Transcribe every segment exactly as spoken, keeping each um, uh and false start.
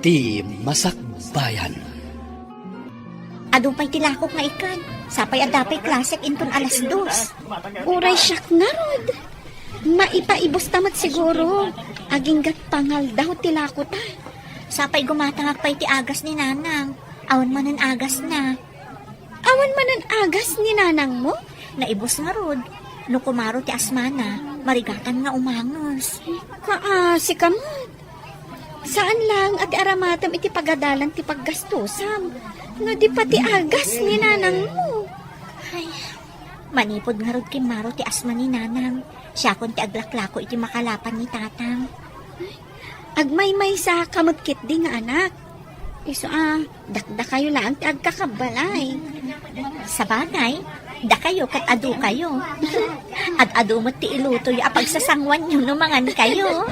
Ti Masakbayan. Adu pay ti lakok nga ikkan. Sapay adda pay klasek inton alas dos. Uray siak ngarud. Maipaibus ta met siguro. Agingga't pangaldaw ti lakota. Sapay gumatangak pay ti agas ni Nanang. Awan manen agasna. Awan manen agas ni nanangmo? Naibus ngarud. No kumaro ti asmana, marigatan nga umanges. Kaasi ka met. Saan laeng a ti aramatem iti pagadalan ti paggastosam. No di pati agas ni nanangmo. Ay, manipud ngarud kimmaro ti asma ni Nanang. Siakon ti aglaklako iti makalapan ni Tatang. Agmaymaysa ka met ketdi nga anak. Isu a, dakdakayo laeng ti agkakabbalay. Sabagay, dakayo ket adukayo. Ad-adu met ti ilutoyo a pagsasanguanyo no mangankayo.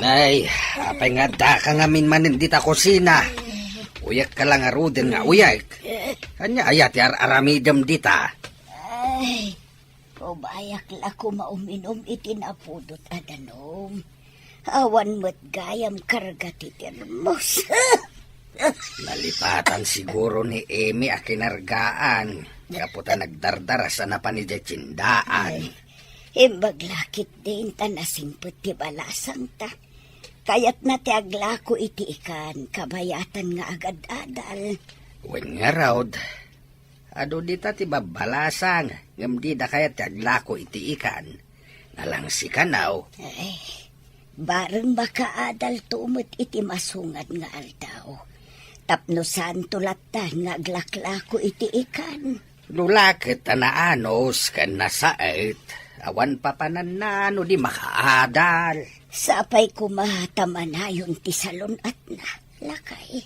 Nay, apay nga addaka ngamin manen dita kusina? Uyekka la ngaruden nga uyek. Ania aya ti ar-aramidem dita? Ay, kubayak la koma uminum iti napudot a danum. Awan met gayam karga ti termos. Nalipatan siguro ni Emi a kinargaan, gapu ta nagdardaras a napan idiay tiendaan. Ay, imbag la ketdin ta nasingpet ti balasangta. Kayatna ti aglako iti ikan, kabayatan nga agad-adal. Wen ngarud, adu dita ti babbalasang, ngem dida kayat ti aglako iti ikan. Nalangsi kano. Ay, bareng makaadalto met iti masungad nga aldaw. Tapno saanto latta nga aglaklako iti ikan. No la ket a naanus ken nasaet, awan papananna no di makaadal. Sapay koma ta manayon ti salun-atna, lakay.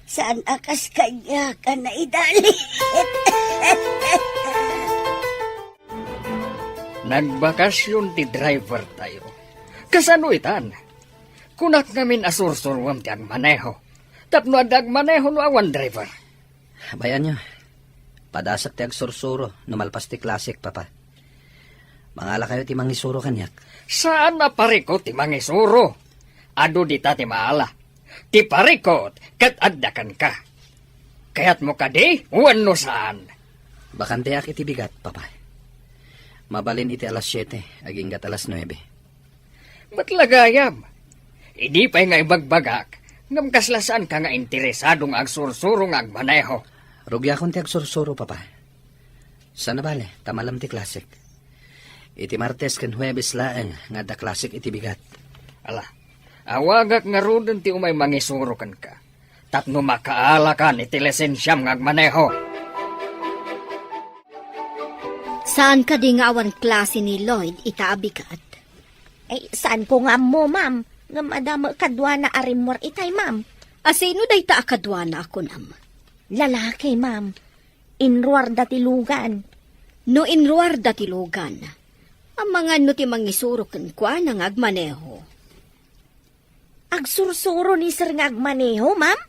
Saan a kas kaniak a naidalit. Nagbakasyon ti driver tayo. Kasano itan? Kunak ngamin a sursuruem ti agmaneho. Tapno adda agmaneho no awan driver. Bay-anyo, padasek ti agsursuro no malpas ti klasek, Papa. Mangalakayo ti mangisuro kaniak. Saan a parikut ti mangisuro. Adu dita ti maala. Ti parikut ket adda kenka. Kayatmo kadi wenno saan? Bakanteak iti bigat, Papa. Mabalin iti alas siete, aginggat alas nuebe. Met la gayam. Idi pay nga ibagbagak, ngem kasla saanka nga interesado nga agsursuro nga agmaneho. Rugiakon ti agsursuro, Papa. Saan a bale, ta malem ti klasek. Iti Martes ken Huebes laeng nga adda klasek iti bigat. Ala, awagak ngaruden ti umay mangisuro kenka. Tapno makaalakan iti lisensiam nga agmaneho. Saan kadi nga awan klase ni Lloyd ita a bigat? Ay, saanko nga ammo, ma'am. Ngem adda met kaduana a rimmuar itay, ma'am. A sino dayta a kaduana a kunam? Lalaki, ma'am. Inruarda ti lugan. No inruarda ti lugan, amangan no ti mangisuro kenkuana nga agmaneho? Agsursuro ni sir nga agmaneho, ma'am?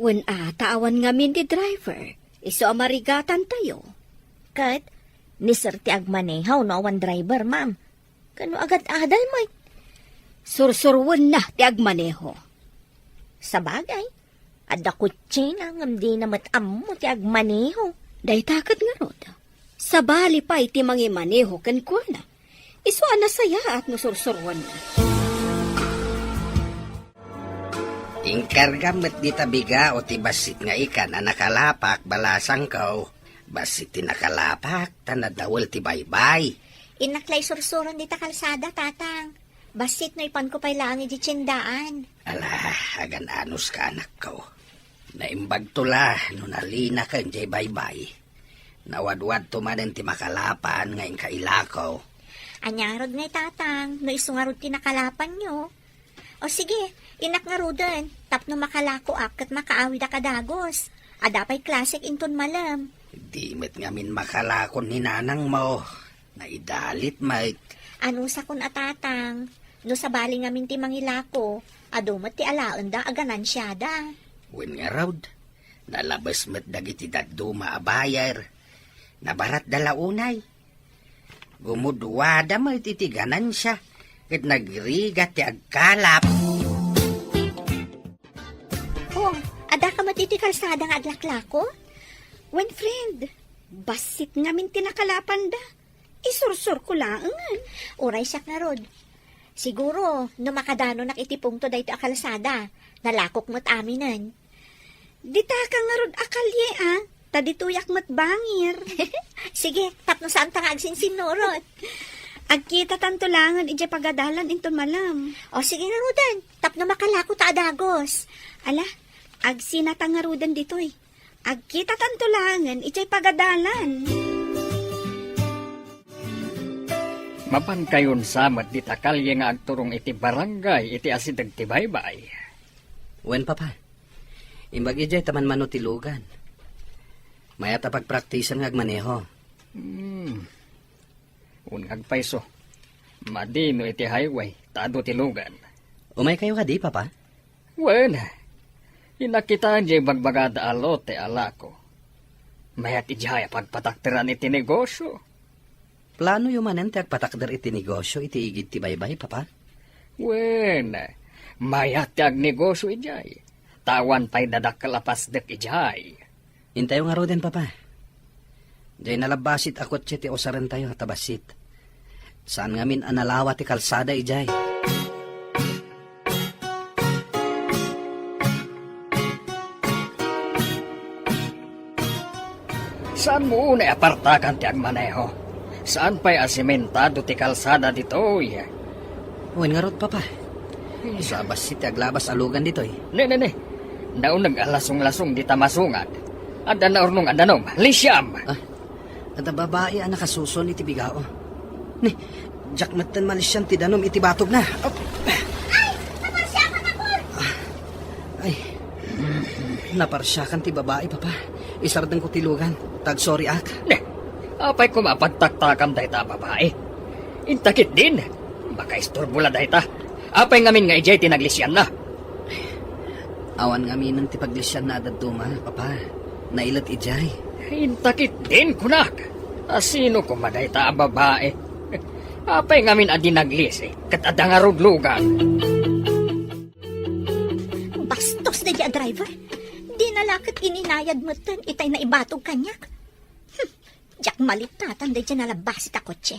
Wen a, ta awan ngamin ti driver. Isu a marigatantayo. Ket, ni sir ti agmaneho no awan driver, ma'am. Kano agad-adal met? Sursuruenna ti agmaneho. Sabagay, adda kotsena ngem dina met ammo ti agmaneho. Dayta ket ngarud, sabali pay ti mangimaneho kenkuana. Isu a nasayaat no sursuruenna. Inkargam met dita bigao ti bassit nga ikan a nakalapak, balasangko. Bassit ti nakalapak, ta nadawel ti baybay. Innak la isursuron dita kalsada, Tatang. Bassit no ipanko pay laeng idiay tiendaan. Ala, agan-anos ka, anakko. Naimbagto la no nalinaken diay baybay. Nawadwadto manen ti makalapan nga inka ilako. Ania ngarud ngay, Tatang, no isu ngarud ti nakalapanyo? O sige, innak ngaruden, tapno makalakoak ket makaawidak a dagus. Adda pay klasek inton malem. Di met ngamin makalakon ni nanangmo. Naidalit met. Anusakon a, Tatang, no sabali ngamin ti mangilako, adu met ti alaenda a ganansiada. Wen ngarud, nalabes met dagiti dadduma a buyer. Nabaratda la unay. Gumuduada met iti ganansia, ket nagrigat ti agkalap. Oh, adda ka met iti kalsada nga aglaklako? Wen, friend, bassit ngamin ti nakalapanda. Isursurko laengen. Uray siak ngarud. Siguro, no makadanonak iti pungto daytoy a kalsada, nalakok met aminen. Ditaka ngarud a kalye, a. Ta ditoyak met bangir. Sige, tapno saanta nga agsinsinnurot. Agkitatanto laengen idiay pagadalan inton malem. O, sige ngaruden, tapno makalako ta a dagus. Ala, agsinata ngaruden ditoy. Agkitatanto laengen idiay pagadalan. Mapan kayonsa met dita kalye nga agturong iti barangay iti asideg ti baybay. Wen, Papa. Imbag idiay ta manmano ti lugan. Mayat a pagpraktisan nga agmaneho. Hmm. Wen nga agpayso. Madi no iti highway, ta adu ti lugan. Umaykayo kadi, Papa? Wen, inakitaen diay bagbagada a lote a lako. Mayat idiay a pagpatakderan iti negosio. Planoyo manen ti agpatakder iti negosio iti igid ti baybay, Papa? Wen, mayat ti agnegosio idiay. Ta awan pay dadakkel a pasdek idiay. Intayo ngaruden, Papa. Diay nalabbasit a kotse ti usarentayo ta bassit. Saan ngamin a nalawa ti kalsada idiay. Saan mo unay a partakan ti agmaneho? Saan pay a simentado ti kalsada ditoy? Wen ngarud, Papa. Isu a bassit ti aglabas a lugan ditoy. Ne, ne, ne. Nauneg a lasonglasong dita masungad. Adda naurnong a danum. Lisiam! Ah, adda babai a nakasuson iti bigao. Ne, diak metten malisian ti danum iti batogna. Ay! Naparsiakan ako! Ah, ay, naparsiakan ti babai, Papa. Isardengko ti lugan. Tagsoriak. Ne, apay koma a pagtaktakam dayta a babai? Inta ketdin, makaisturbo la dayta. Apay ngamin nga idiay ti naglisianna? Awan ngaminen ti paglisianna a dadduma, Papa. Nailet idiay. Inta ketdin, kunak. A sino koma dayta a babai? Apay ngamin a di naglisi, ket adda ngarud lugan? Bastos daydiay a driver. Dina la ket ininayad metten itay naibatog kaniak. Hmm, diak malipatanto daydiay nalabbasit a kotse.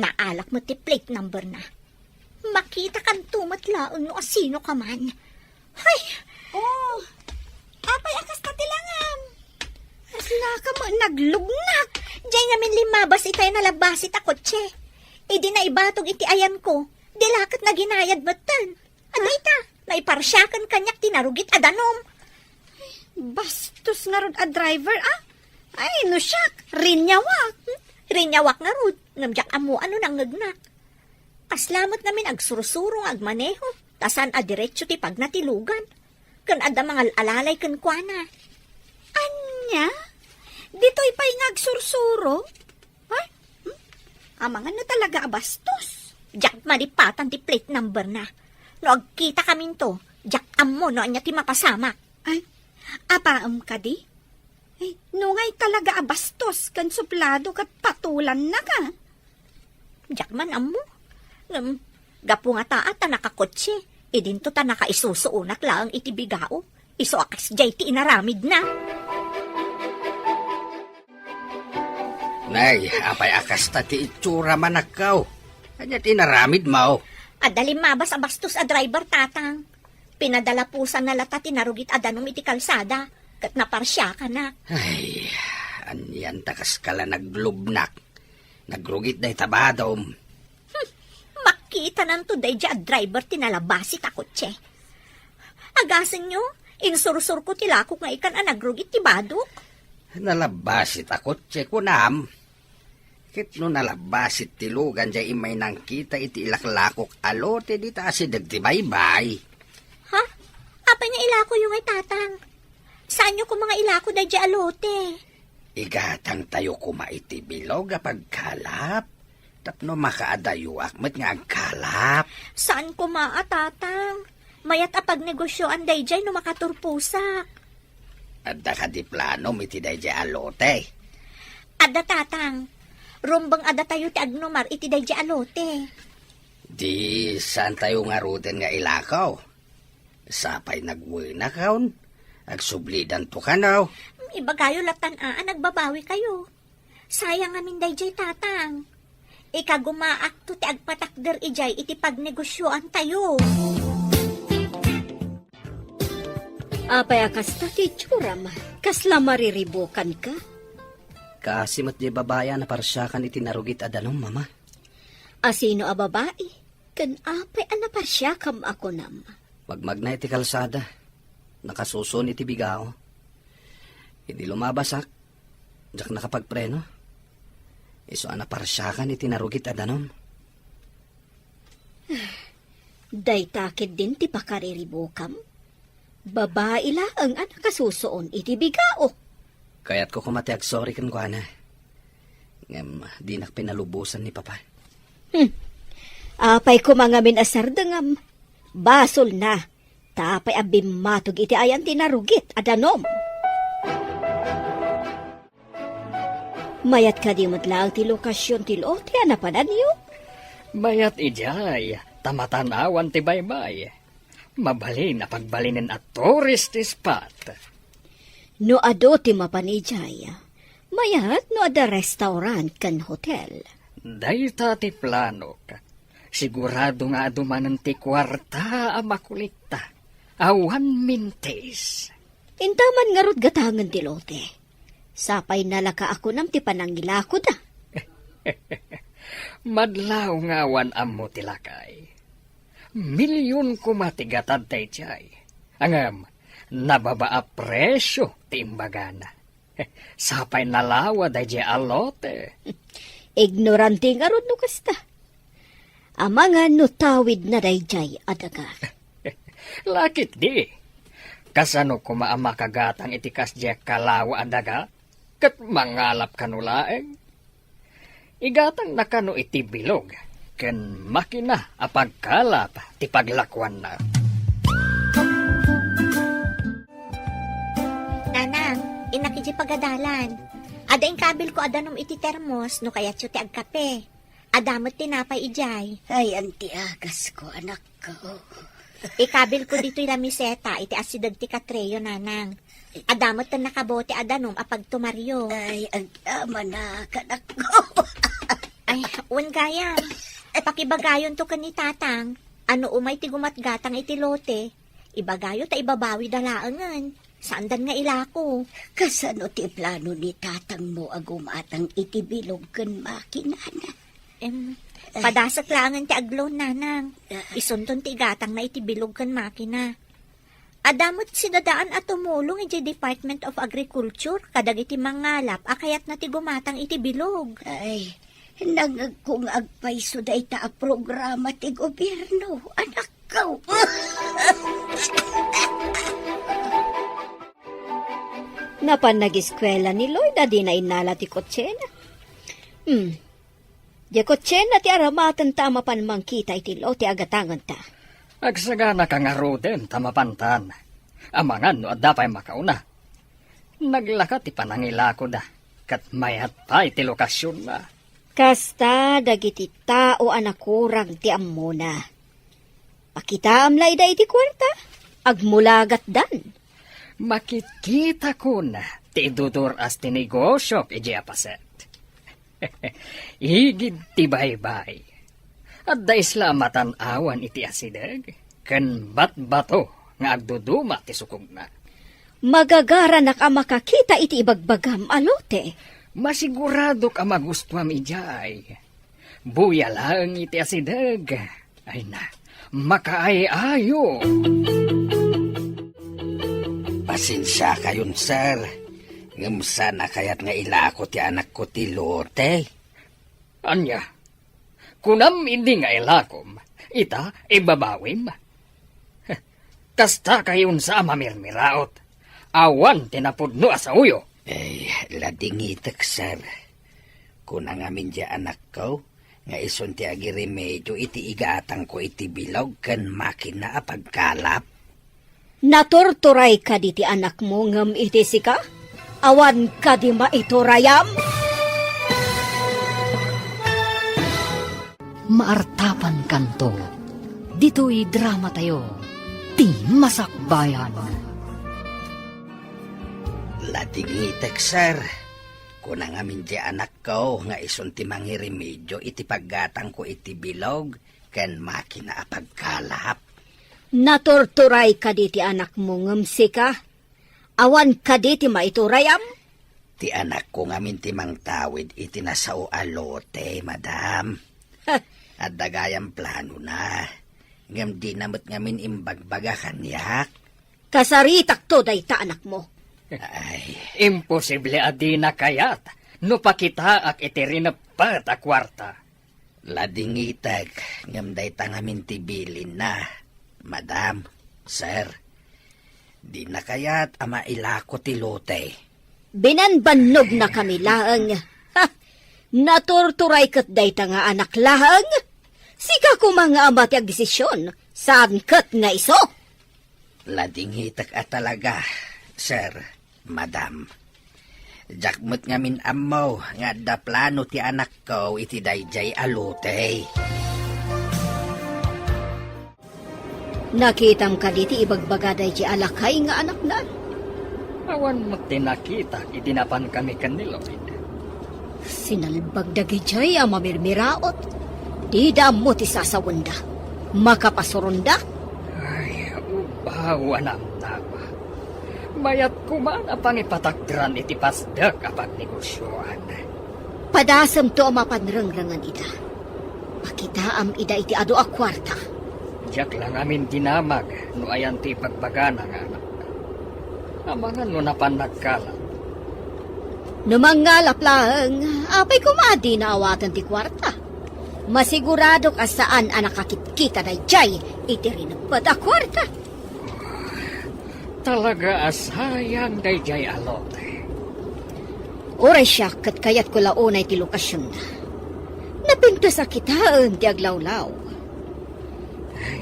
Naalak met ti plate number na. Makitakanto met laeng no asino ka man. Hay! Oh, apay a kasta ti langam? Aslaka met naglugnak. Diay ngamin limmabas itay nalabbasit a kotse. Idi naibatog iti ayanko, di la ket naginayad metten. Adda ita, naiparsiakan kaniak ti narugit a danum. Bastos ngarud a driver, a? Ay, no siak, riniawak. Hmm? Riniawak ngarud, ngem diak ammo no nangngegnak. Kasla met ngamin agsursuro nga agmaneho, ta saan a diretso ti pagna ti lugan. Ken adda mangal-alalay kenkuana. Ania? Ditoy pay nga agsursuro? Ay, hmm? Amangan no talaga a bastos. Diak malipatan ti plate number na. No agkitakaminto, diak ammo no ania ti mapasamak. Ay, apaem kadi? Ay, no ngay talaga a bastos ken suplado ket patulanna ka. Diak man ammo. Ngem, gapu nga taa ta nakakotse, idinto ta nakaisusuonak laeng iti bigao. Isu a kasdiay ti inaramidna. Nay, apay a kasta ti itsura manakkaw? Ania ti inaramidmo? Adda limmabas a bastos a driver, Tatang. Pinadalapusanna lata ti narugit a danum iti kalsada, ket naparsiakanak. Ay, anian ta kaskala naglubnak. Nagrugit dayta badom. Hmm, makitananto daydiay a driver ti nalabbasit a kotse. Agasenyo, insursurko ti lakok nga ikan a nagrugit ti badok. Nalabbasit a kotse, kunam. Ket no nalabbasit ti lugan diay immay nangkita iti ilaklakok a lote dita asideg ti baybay. Ha? Apay nga ilakoyo ngay, Tatang? Saanyo koma nga ilako daydiay a lote? Igatangtayo koma iti bilog a pagkalap tapno makaadayoak met nga agkalap. Saan koma a, Tatang. Mayat a pagnegosioan daydiay no makaturposak. Adda kadi planom iti daydiay a lote? Adda, Tatang. Rumbeng a datayo ti agnumar iti daydiay a lote. Di saantayo ngaruden nga ilako. Sapay nagwenakon, agsublidanto kano. Ibagayo latan a, a nagbabawikayo. Sayang ngamin daydiay, Tatang. Ikagumaakto ti agpatakder idiay iti pagnegosioantayo. Apay a kasta ti itsuram? Kasla mariribukanka? Kaasi met diay babai a naparsiakan iti narugit a danum, Mama. Asino a babai? Ken apay a naparsiakam a kunam? Magmagna iti kalsada. Nakasusuon iti bigao. Idi lumabasak, diak nakapagpreno. Isu a naparsiakan iti narugit a danum. Dayta ketdin ti pakariribukam? Babai laeng a nakasusuon iti bigao. Kayatko koma ti agsorry kenkuana. Ngem dinak pinalubosan ni Papa. Hmm. Apay koma ngamin a sardengam? Basolna. Ta apay a bimmatog iti ayan ti narugit a danum? Mayat kadi met laeng ti lokasion ti lote a napananyo? Mayat idiay, ta matan-awan ti baybay. Mabalin a pagbalinen a tourist spot. No adu ti mapan idiay, mayat no adda restaurant ken hotel. Dayta ti planok. Sigurado nga adu manen ti kuarta a makulikta. Awan mintis. Intaman ngarud gatangen ti lote. Sapay nalaka a kunam ti panangilakoda. Madlaw nga awan ammo ti lakay. Milyon koma ti gatad daydiay. Ngem, nababa a presio ti imbagana. Sapay nalawa daydiay a lote. Ignorante ngarud no kasta. Amangan no tawidna daydiay a daga. Lakit di. Kasano koma a makagatang iti kasdiay a kalawa a daga? Ket mangalap kano laeng? Igatangna kano iti bilog ken makina a pagkalap ti paglakuanna. Nanang, innak idiay pagadalan. Adda inkabilko a danum iti termos no kayatyo ti agkape. Adda met tinapay idiay. Ay, anti agasko, anakko. Ikabilko ditoy lamiseta iti asideg ti katreyo, Nanang. Adda met nakabote a danum a pagtumaryo. Ay, agdamana, kanakko. Ay, wen gayam. Pakibagayonto ken ni Tatang a no umay ti gumatgatang iti lote, ibagayo ta ibabawida laengen. Saandan nga ilako. Kasano ti plano ni tatangmo a gumatang iti bilog ken makinana? Em, padasek laengen ti agloan, Nanang. Ah. Isunton ti igatangna iti bilog ken makina. Adda met sidadaan a tumulong idiay Department of Agriculture kadagiti mangalap a kayatna ti gumatang iti bilog. Ay, nangngegko nga agpayso dayta a programa ti gobierno, anakko. Napan nagiskuela ni Lloyd a dina innala ti kotsena. Hmm. Diay kotsena ti aramatenta a mapan mangkita iti lote a gatangenta. Agsaganaka ngaruden ta mapantan. Amangan no adda pay makauna. Naglaka ti panangilakoda, ket mayat pay ti lokasionna. Kasta dagiti tao a nakurang ti ammona. Pakitaam la ida iti kuarta, agmulagatdan. Makitkitakon ti idudur-as ti negosiok idiay a paset. Igid ti baybay. Adda isla a matan-awan iti asideg ken batbato nga agduduma ti sukogna. Magagaranak a makakita iti ibagbagam a lote. Masiguradok a magustuam idiay. Buya laeng iti asideg. Ay na, makaay-ayo. Pasensiakayon, sir. Ngem saan a kayat nga ilako ti anakko ti lote. Ania? Kunam idi nga ilakom, ita ibabawim? Kasta kayon sa a mamirmiraot. Awan ti napudno a saoyo. Eh, ladingitek, sir. Kuna ngamin diay anakko nga isun ti agiremedio iti igatangko iti bilog ken makina a pagkalap. Naturturay kadi ti anakmo ngem iti sika? Awan kadi maiturayam? Maartapan kanto, ditoy drama tayo, ti masakbayan. Ladingitek, sir. Kuna ngamin di anakko nga isun ti mangiremedio iti paggatangko iti bilog ken makina a pagkalap. Naturturay kadi ti anakmo ngem sika? Awan kadi ti maiturayam? Ti anakko ngamin ti mangtawid iti nasao a lote, madam. Adda gayam planona, ngem dina met ngamin imbagbaga kaniak. Kasaritakto dayta anakmo. Ay. Imposible a dina kayat no pakitaak iti rineppet a kuarta. Ladingitek, ngem dayta ngamin ti bilinna, madam, sir. Dina kayat a mailako ti lote. Binanbannogna kami laeng. Ha! Naturturay ket dayta nga anak laeng. Sika koma nga ama ti agdesisyon, saan ket nga isu. Ladingitek a talaga, sir, madam. Diak met ngamin ammo nga adda plano ti anakko iti daydiay a lote. Nakitam kadi ti ibagbaga daydiay a lakay nga anakna? Awan met ti nakitak idi napankami ken ni Lloyd. Sinalbag dagidiay a mamirmiraot. Dida ammo ti sasawenda. Makapasuronda. Ay, ubaw a namnama. Mayat koma a pangipatakderan iti pasdek a pagnegosioan. Padasemto a mapan rengrengen ida. Pakitaam ida iti adu a kuarta. Diak la ngamin dinamag no ayan ti ibagbagana nga anak. Amangan no napan nagkalap. No mangngalap laeng, apay koma a dina awaten ti kuarta? Masiguradok a saan a nakakitkita daydiay iti rineppet a kuarta. Talaga a sayang daydiay a lote. Uray siak ket kayatko la unay ti lokasionna. Napintas a kitaen ti aglawlaw. Ay,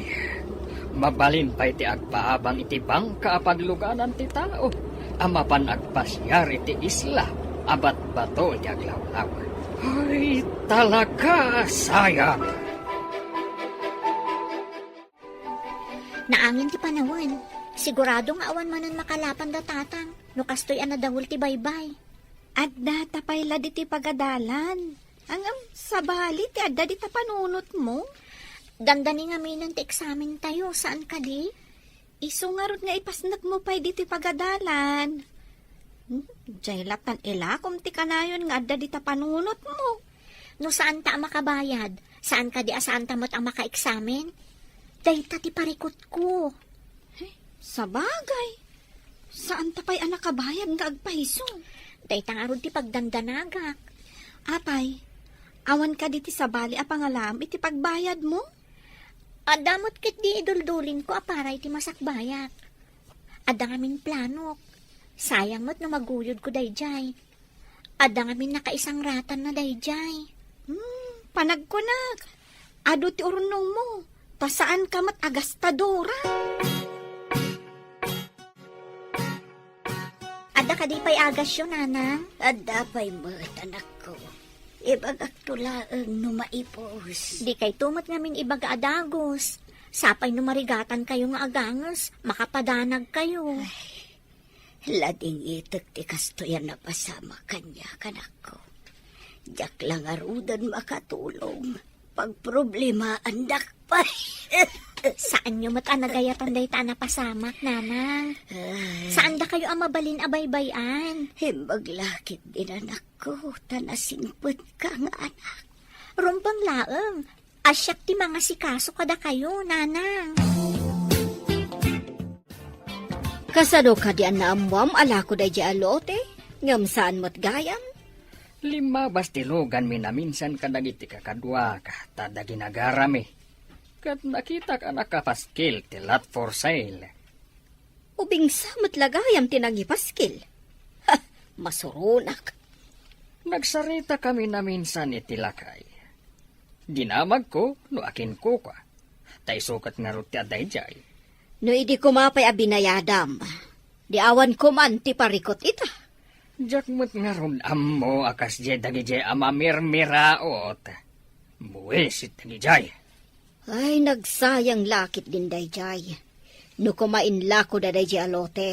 mabalin pay ti agpaabang iti bangka a pagluganan ti tao a mapan agpasiar iti isla a batbato iti aglawlaw. Ay, talaga a sayang. Naangin ti panawen. Sigurado nga awan manen makalapan da tatang no kastoy a nadawel ti baybay. Adda ta pay la ditoy pagadalan. Ngem sabali ti adda dita panunotmo? Dandani ngaminen ti eksamen tayo, saan kadi? Isu ngarud nga ipasnekmo pay ditoy pagadalan. Hmm, diay latta ilakom ti kanayon nga adda dita panunotmo. No saanta a makabayad, saan kadi a saanta met a makaeksamen? Dayta ti parikutko. Eh, sabagay. Saanta pay a nakabayad nga agpaiso. Dayta ngarud ti pagdandanagak. Apay, awan kadi ti sabali a pangalaam iti pagbayadmo? Adda met ketdi iduldulinko a para iti masakbayak. Adda ngamin planok. Sayang met no maguyodko daydiay. Adda ngamin nakaisangratanna daydiay. Hmm, panagkunak, adu ti urnongmo, ta saanka met a gastadora. Adda kadi pay agasyo, nanang? Adda pay met, anakko. Ibagakto laeng no maipus. Dikayto met ngamin ibaga a dagus. Sapay no marigatankayo nga aganges, makapadanagkayo. Ay, ladingitek ti kastoy a napasamak kaniak, anakko. Diak la ngaruden makatulong. Pagproblemaandak pay. Saanyo met a nagayatan dayta a napasamak, nanang. Ay. Saandakayo a mabalin a baybay-an. Imbag la ketdin, anakko, ta nasingpetka nga anak. Rumbeng laeng, a siak ti mangasikaso kadakayo, nanang. Kasano kadi a naammoam a lako daydiay a lote, ngem saan met gayam? Limmabas ti luganmi naminsan kadagiti kakaduak, ta adda ginagarami. Ket nakitak a nakapaskil ti lot for sale. Ubingsa met la gayam ti nangipaskil. Ha, masuronak. Nagsaritakami naminsan iti lakay. Dinamagko no akinkukua. Ta isu ket ngarud ti adda idiay. No idi koma pay a binayadam, di awan koman ti parikut ita. Diak met ngarud ammo a kasdiay dagidiay a mamirmiraot. Buwisit dagijay. Ay, nagsayang la ketdin dayjay. No koma inlakoda dayjay a lote.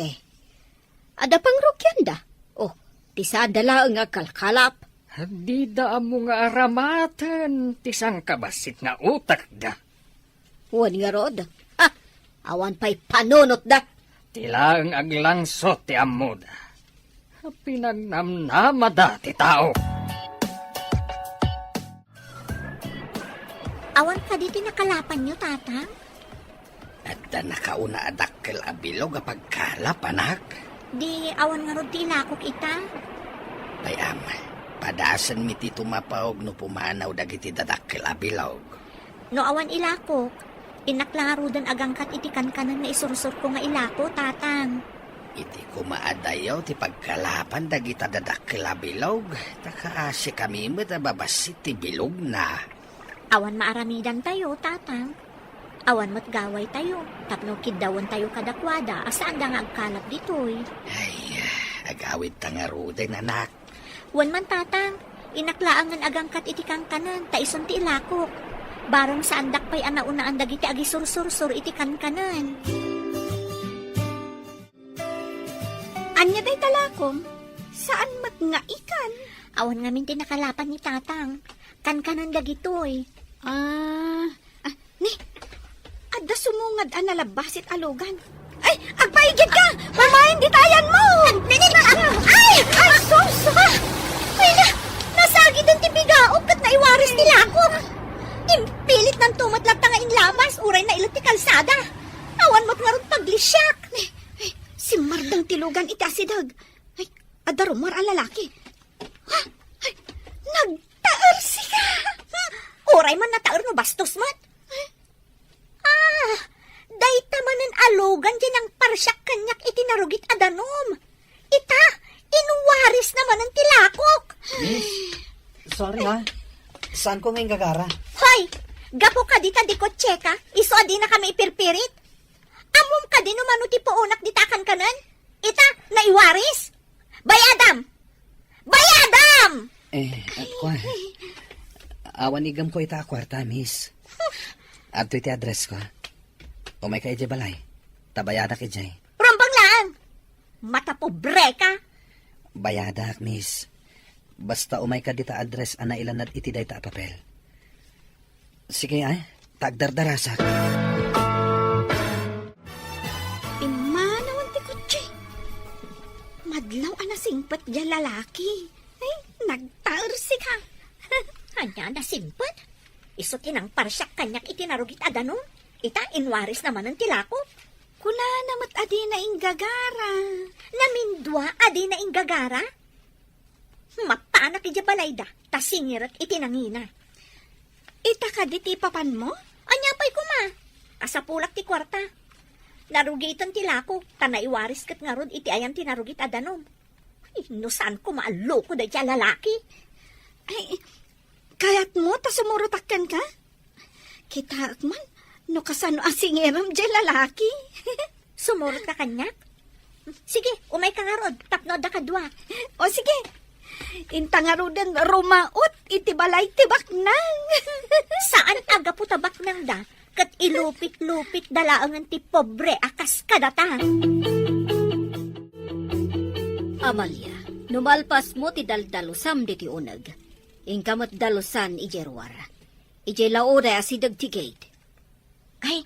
Adda pangrugianda. Oh, ti saanda laeng nga agkalkalap. Dida ammo nga aramaten ti sangkabassit nga utekda. Wen ngarud, ha, awan pay panunotda. Ti laeng aglangsot ti ammoda. Pinagnamnamada ti tao. Awan kadi ti nakalapanyo, Tatang? Adda nakauna a dakkel a bilog a pagkalap, anak. Di awan ngarud ti ilakok ita? Pay, Ama, padasenmi ti tumapawg no pumanaw dagiti dadakkel a bilog. No awan ilakok, innak la ngaruden agangkat iti kankanen nga isursurko nga ilako, Tatang. Iti koma adayo ti pagkalapan dagita dadakkel a bilog, ta kaasikami met a babassit ti bilogna. Awan maaramidantayo, Tatang. Awan met gawaytayo, tapno kiddawentayo kadakuada a saanda nga agkalap ditoy. Ay, agawidta ngaruden, anak. Wen man, Tatang, innak laengen agangkat iti kankanen, ta isun ti ilakok. Bareng saandak pay a naunaan dagiti agisursursor iti kankanen. Ania dayta lakom? Saan met nga ikan? Awan ngamin ti nakalapan ni Tatang. Kankanen dagitoy. Ah, ah, ni, adda sumungad a nalabbasit a lugan. Ay, agpaigidka! Umayen dita ayanmo! Ni, ni, ni, ay! Ay, sus! Ah! Ay, na, nasagiden ti bigaok ket naiwaris ti lakok. Impilitnanto met latta nga inlabas, uray nailet ti kalsada. Awan met ngarud paglisiak. Ni, ay, simmardeng ti lugan iti asideg. Ay, adda rummuar a lalaki. Ha? Ay, nagtaersika! Uray man nataer no bastos met. Ah, dayta manen a lugan diay nangparsiak kaniak iti narugit a danum. Ita, inwarisna manen ti lakok. Miss, sorry ha. Saanko nga inggagara. Hoy, gapu kadi ta dikotseka, isu a dinakami ipirpirit? Ammom kadi no mano ti puonak dita a kankanen? Ita, naiwaris? Bayadam! Bayadam! Eh, ah, kua. Awan igamko ita a kuarta, miss. Adtoy ti addressko. Umayka idiay balay. Ta bayadak idiay. Rumbeng laeng! Matapobreka! Bayadak, miss. Basta umayka dita address a nailanad iti dayta a papel. Sige, ay, ta agdardarasak. Pimmanawen ti kotse. Madlaw a nasingpet diay lalaki. Ay, nagtaersika. Ania a nasingpet? Isu ti nangparsiak kaniak iti narugit a danum. Ita, inwarisna manen ti lakok. Kunana met a dina inggagara. Namindua a dina inggagara? Mapanak idiay balayda, ta singirek iti nangina. Ita kadi ti ipapanmo? Ania pay koma? Asapulak ti kuarta. Narugiten ti lako, ta naiwaris ket ngarud iti ayan ti narugit a danum. Ay, no saan koma a loko dayta a lalaki? Ay, kayatmo ta sumurotak kenka? Kitaek man no kasano a singirem diay lalaki. Sumurotka kaniak? Sige, umayka ngarud, tapno adda kadua. O sige. Inta ngaruden, rumaot iti balay ti baknang. Saan a gapu ta baknangda, ket ilupit-lupitda laengen ti pobre a kas kadata. Amalia, no malpasmo ti daldalusam ditoy uneg, inka met dalusan idiay ruar. Idiay laoday a sideg ti gate. Ay,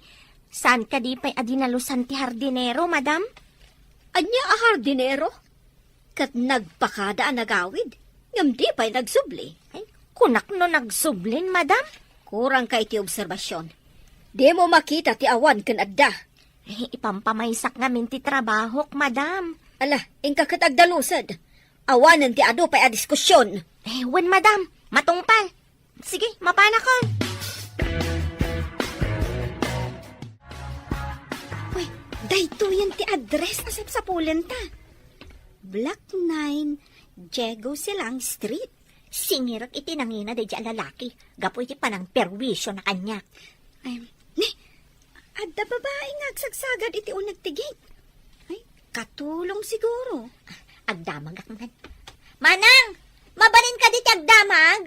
saan kadi pay a dinalusan ti hardinero, madam? Ania a hardinero? Ket nagpakada a nagawid, ngem di pay nagsubli. Ay, kunak no nagsublin, madam? Kurangka iti obserbasion. Dimo makita ti awan ken adda. Ay, ipampamaysak ngamin ti trabahok, madam. Ala, inka ket agdalused. Awanen ti adu pay a diskusion. Eh, wen, madam. Matungpal. Sige, mapanakon. Uy, daytoyen ti address a sapsapulenta. Block nine, Diego Silang Street. Singirek iti nangina daydi a lalaki gapu iti panangperwisio na kaniak. Ay, ni, adda babai nga agsagsagad iti uneg ti gate. Ay, katulong siguro. Agdamagak man. Manang, mabalin kadi ti agdamag?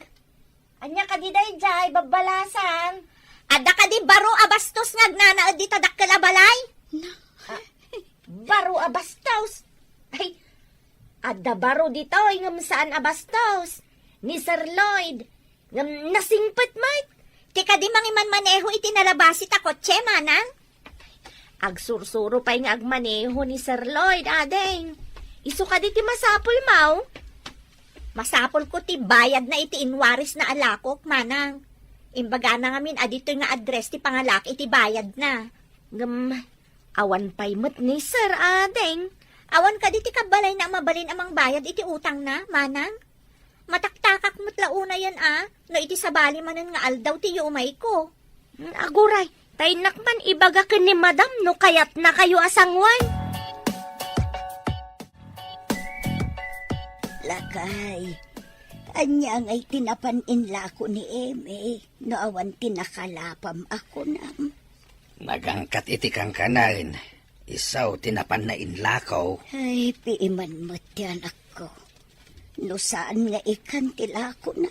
Ania kadi daydiay, babbalasan? Adda kadi baro a bastos nga agnanaed dita dakkel a balay? Na- Ah, baro a bastos? Ay, adda baro ditoy ngem saan a bastos. Ni Sir Lloyd. Ngem nasingpet met. Ti kadi mangimanmaneho iti nalabasi ta kotse, manang? Agsursuro pay nga agmaneho ni Sir Lloyd, ading. Isu kadi ti masapul, maw? Masapul ko ti bayadna iti inwarisna a lakok, manang. Imbagana ngamin a ditoy nga address ti pangalak iti bayadna. Ngem, awan pay met ni Sir, ading. Awan kadi ti kabbalayna a mabalin a mangbayad iti utangna, manang? Mataktakak met la unayen a, no iti sabali manen nga aldaw ti yumayko. Hmm, aguray, ta innak man ibaga ken ni Madam no kayatnakayo a sangoan. Lakay, ania ngay ti napan inlako ni Eme no awan ti nakalapam a kunam? Nagangkat iti kankanen, isu ti napanna inlako. Ay, piiman met ti anakko. No saan nga ikan ti lakona,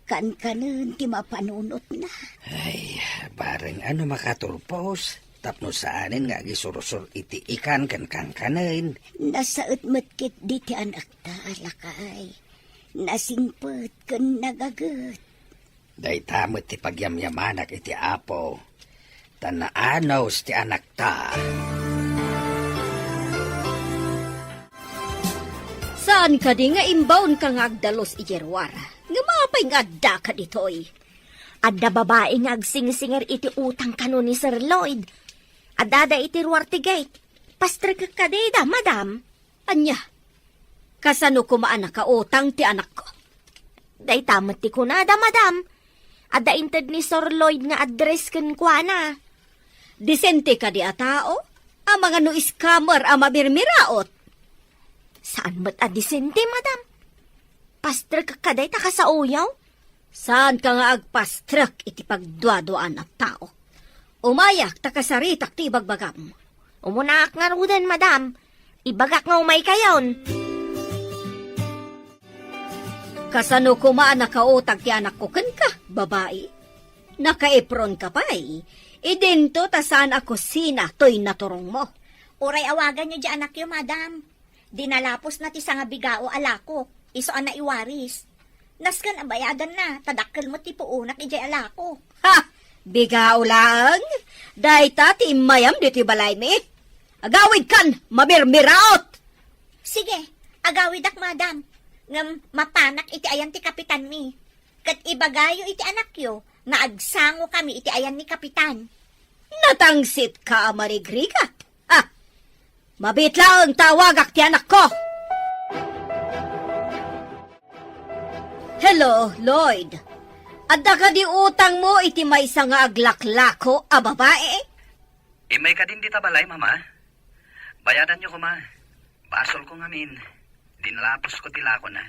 kankanen ti mapanunotna. Ay, bareng a no makaturpos, tapno saanen nga agisursor iti ikan ken kankanen. Nasaet met ketdi ti anakta, lakay. Nasingpet ken nagaget. Dayta met ti pagyamyamanak iti Apo, ta naanus ti anakta. Saan kadi nga imbaonka nga agdalus idiay ruar? Ngem apay nga addaka ditoy? Adda babai nga agsingsinger iti utang kano ni Sir Lloyd. Addada iti ruar ti gate. Pastrekek kadi da, madam. Ania? Kasano koma a nakautang ti anakko? Dayta met ti kunada, madam. Adda inted ni Sir Lloyd nga address kenkuana. Disente kadi a tao? Amangan no scammer a mamirmiraot? Saan met a disente, madam. Pastrek ka dayta kasaoyo? Saanka nga agpastrek iti pagduaduaan a tao. Umayak ta kasaritak ti ibagbagam. Umunaak ngaruden, madam. Ibagak nga umaykayon. Kasano koma a nakautang ti anakko kenka, babai? Nakaipronka pay. Idinto ta saan a kusina toy naturongmo. Uray awaganyo diay anakyo, madam. Dinalapusna ti sangabigao a lakok, isu a naiwaris. Nasken a bayadanna, ta dakkel met ti puonak idiay a lakok. Ha! Bigao laeng? Dayta ti immayam ditoy balaymi? Agawidkan, mamirmiraot! Sige, agawidak, madam. Ngem mapanak iti ayan ti kapitanmi. Ket ibagayo iti anakyo nga agsangokami iti ayan ni kapitan. Natangsitka a marigrigat. Ha! Mabiit laeng ta awagak ti anakko. Hello, Lloyd. Adda kadi utangmo iti maysa nga aglaklako a babai? Immay kadin dita balay, Mama. Bayadanyo koma. Basolko ngamin. Dinalaposko ti lakona.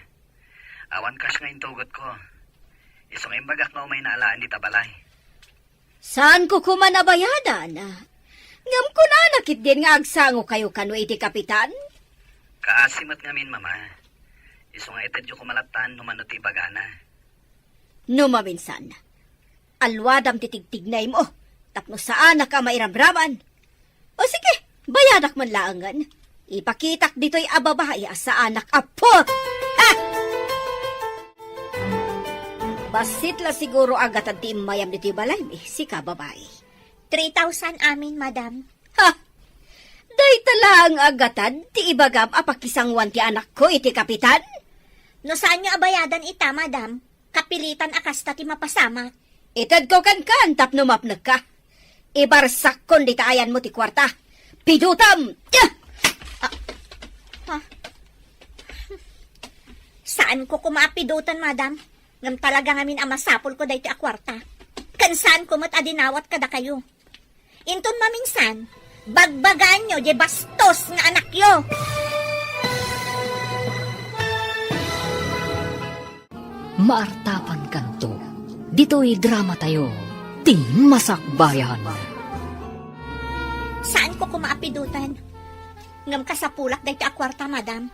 Awan cash nga intugotko. Isu nga imbagak nga umayna alaen dita balay. Saanko koma a bayadan? Ngem kunana ketdin nga agsangokayo kano iti kapitan? Kaasi met ngamin, Mama. Isu nga itedyo koma lattan no mano ti ibagana. No maminsan, alwadam ti tigtignaymo tapno saanak a mairamraman. O sige, bayadak man laengen. Ipakitak ditoy a babai a saanak a put! Ha! Bassit la siguro a gatad ti immayam ditoy balaymi, sika babai. Three thousand amin, madam. Ha! Dayta laeng a gatad ti ibagam a pakisangoan ti anakko iti kapitan? No saanyo a bayadan ita, madam, kapilitan a kasta ti mapasamak. Itedko kenkan tapno mapnekka. Ibarsakkon dita ayanmo ti kuarta. Pidutam! Ah! Ha? Saanko koma a pidutan, madam. Ngem talaga ngamin a masapulko daytoy a kuarta. Ken saanko met a dinawat kadakayo. Inton maminsan, bagbagaanyo diay bastos nga anakyo. Maartapan kanto, ditoy drama tayo, ti Masakbayan. Saanko koma a pidutan. Ngem kasapulak daytoy a kuarta, madam.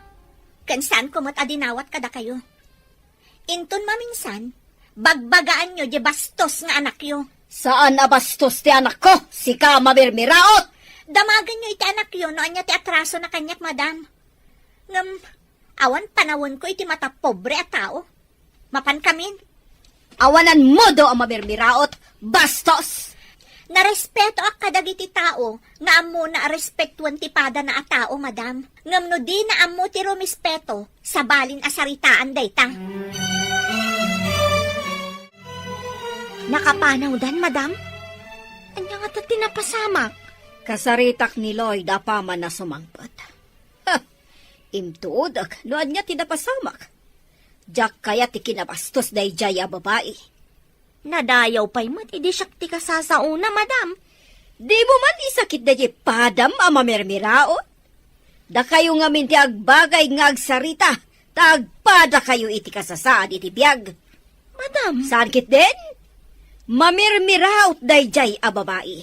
Ken saanko met a dinawat kadakayo. Inton maminsan, Bagbagaanyo diay bastos nga anakyo. Saan a bastos ti anakko, sika a mamirmiraot! Damagenyo iti anakyo no ania ti atrasona kaniak, madam. Ngem, awan panawenko iti matapobre a tao. Mapankamin. Awan a modo a mamirmiraot, bastos! Narespetoak kadagiti tao nga ammona a respetuen ti padana a tao, madam. Ngem no dina ammo ti rumespeto, sabalin a saritaan dayta. Nakapanawdan, madam? Ania ngata ti napasamak? Kasaritak ni Lloyd apaman a sumangpet. Ha! Intuodek no ania ti napasamak. Diak kayat ti kinabastos daydiay a babai. Nadayaw pay met idi siak ti kasasaona, madam. Dimo man isakit daydiay padam a mamirmiraot? Dakayo ngamin ti agbagay nga agsarita, ta agpadakayo iti kasasaad iti biag. Madam. Saan ketdin? Mamirmiraot daydiay a babai.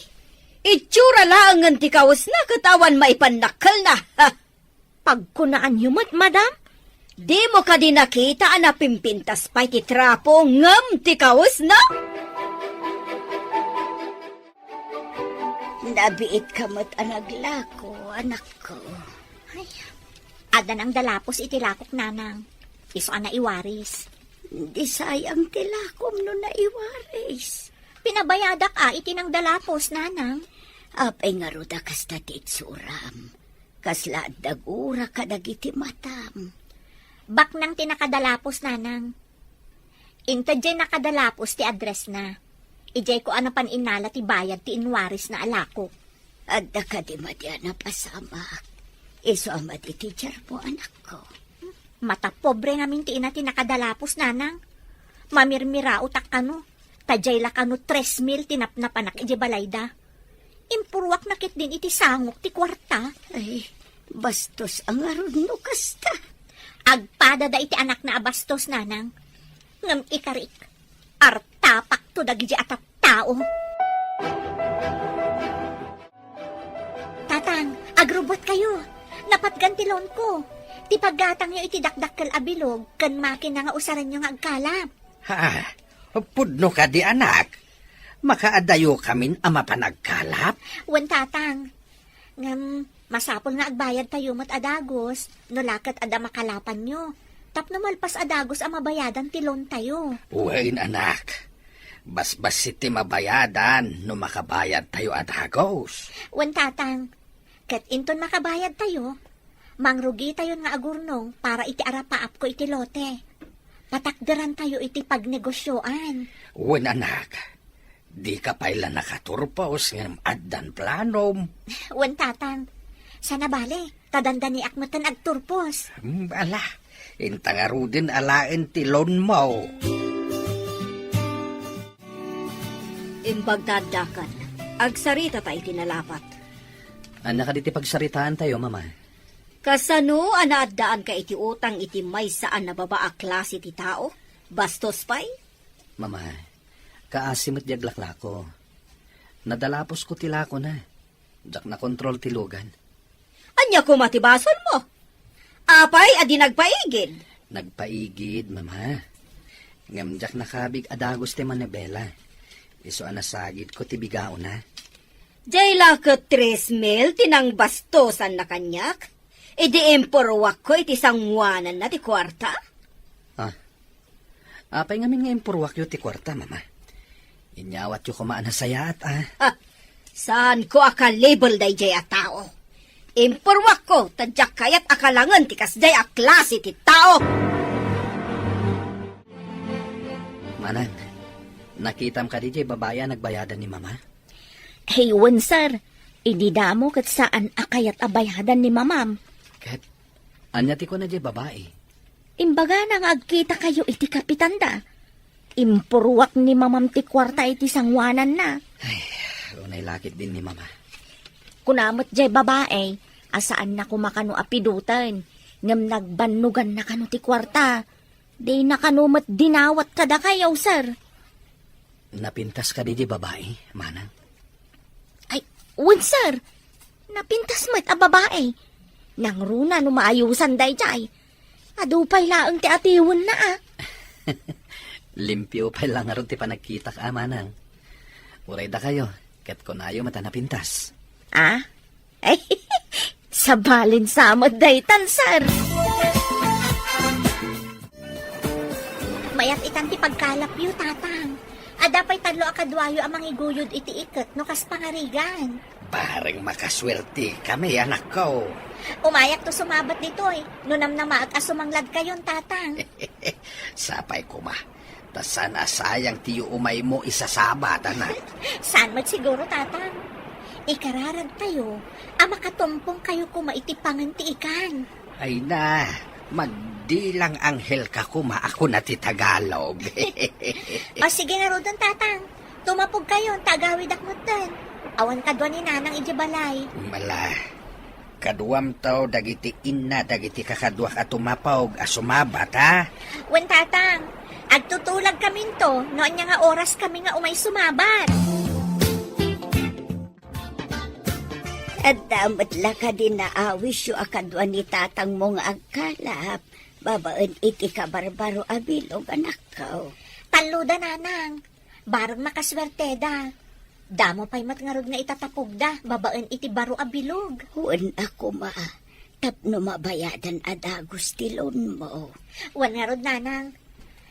Itsura laengen ti kawesna ket awan maipannakkelna. Ha! Pagkunaanyo met, madam? Dimo kadi nakita a napimpintas pay ti trapo ngem ti kawesna? Nabiitka met a naglako, anakko. Ay, adda nangdalapos iti lakok, nanang. Isu a naiwaris. Di sayang ti lakom no naiwaris. Pinabayadak a iti nangdalapos, nanang. Apay ngarud a kasta ti itsuram? Kasla adda gura kadagiti matam. Baknang ti nakadalapos, nanang. Inted diay nakadalapos ti addressna. Idiayko a napan innala ti bayad ti inwarisna a lakok. Adda kadi madi a napasamak? Isu a madi ti diarmo, anakko. Matapobre ngamin ti ina ti nakadalapos, nanang. Mamirmiraotak kano, ta diay la kano tres mil ti napnapanak idiay balayda. Impurruakna ketdin iti sangok ti kuarta. Ay, bastos a ngarud no kasta. Agpadada iti anakna a bastos, nanang. Ngem ikarik, artapakto dagidi a tattao. Tatang, agrubbuatkayo. Napatgan ti lawnko. Ti paggatangyo iti dakdakkel a bilog ken makina nga usarenyo nga agkalap. Ha? Pudno kadi, anak? Makaadayokamin a mapan agkalap? Wen, Tatang. Ngem, masapul nga agbayadtayo met a dagus, no la ket adda makalapanyo. Tapno malpas a dagus a mabayadan ti loantayo. Wen, anak. Basbassit ti mabayadan no makabayadtayo a dagus. Wen, Tatang. Ket inton makabayadtayo, mangrugitayon nga agurnong para iti arapaapko iti lote. Patakderantayo iti pagnegosioan. Wen, anak, dika pay la nakaturpos ngem addan planom. Wen, Tatang, saan a bale, ta dandaniak metten agturpos. Hmm, ala, inta ngaruden alaen ti loanmo. Imbag ta addakan, agsaritata iti nalapat. Ania kadi ti pagsaritaantayo, Mama? Kasano a naaddaanka iti utang iti maysa a nababa a klase ti tao? Bastos pay? Mama, kaasi met di aglaklako. Nadalaposko ti lakona. Diak nakontrol ti lugan. Ania koma ti basolmo? Apay a di nagpaigid? Nagpaigid, Mama. Ngem diak nakabig a dagus ti manibela. Isu a nasagidko ti bigaona. Diay la ket tres mil ti nangbastosanna kaniak? Idi impurruakko iti sangoananna ti kuarta? Ah. Apay ngamin nga impurruakyo ti kuarta, Mama? Inyawatyo koma a nasayaat, a. Ha! Saanko a kalibel daydiay a tao. Impurruakko, ta diak kayat a kalangen ti kasdiay a klase ti tao. Manang, nakitam kadi diay babai a nagbayadan ni Mama? Hey, wen, sir. Idi damo ket saan a kayat a bayadan ni Mamam. Ket ania ti kuna diay babai? Imbagana nga agkitakayo iti kapitanda. Impurruak ni Mamam ti kuarta iti sangoananna. Ay, unay la ketdin ni Mama. Kuna met diay babai a saanna koma kano a piduten, ngem nagbannoganna kano ti kuarta. Dina kano met dinawat kadakayo, sir. Napintas kadi diay babai, Manang? Ay, wen, sir. Napintas met a babai. Nangruna no maayusan daydiay. Adu pay laeng ti atiwenna, a. Limpio pay la ngarud ti panagkitak, a, manang. Uray dakayo, ket kunayo met a napintas. Ah? Ay, sabalin sa met daytan, sir. Mayat itan ti pagkalapyo, Tatang. Adda pay tallo a kaduayo a mangiguyod iti iket no kas pangarigan. Bareng makasuertekami, anakko. Umayakto sumabat ditoy, no namnamaek a sumangladkayon, Tatang. Sapay koma. Ta saan a sayang ti umaymo isasabat, anak. Saan met siguro, Tatang? Ikararagtayo a makatumpongkayo koma iti pangen ti ikan. Ay na, magdilang anghel ka koma a kuna ti Tagalog. O, sige ngaruden, Tatang. Tumapogkayon, ta agawidak metten. Awan kadua ni Nanang idiay balay. Mala, kaduamto dagiti inna dagiti kakaduak a tumapog a sumabat, ha? Wen, Tatang. Agtutulagkaminto, no ania nga oraskami nga umay sumabat. Adda met la kadi naawisyo a kadua ni tatangmo nga agkalap babaen iti kabarbaro a bilog, anakko? Talloda, Nanang. Bareng makasuerteda. Damo pay met ngarud nga itatapogda babaen iti baro a bilog. Wen a koma, tapno mabayadan a dagus ti loanmo. Wen ngarud, Nanang.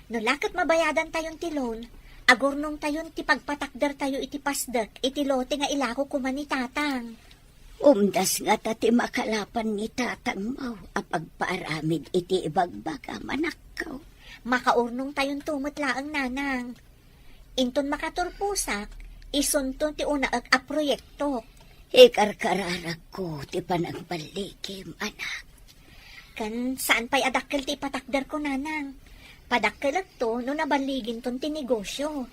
No la ket mabayadantayon ti loan, agurnongtayon ti pagpatakdertayo iti pasdek iti lote nga ilako koma ni Tatang. Umdas ngata ti makalapan ni tatangmo a pagpaaramid iti ibagbagam, anakko. Makaurnongtayonto met laeng, Nanang. Inton makaturposak, isunto ti unaek a proyektok. Ikarkararagko ti panagballigim, anak. Ken saan pay a dakkel ti ipatakderko, Nanang. Padakkelekto no naballiginton ti negosio.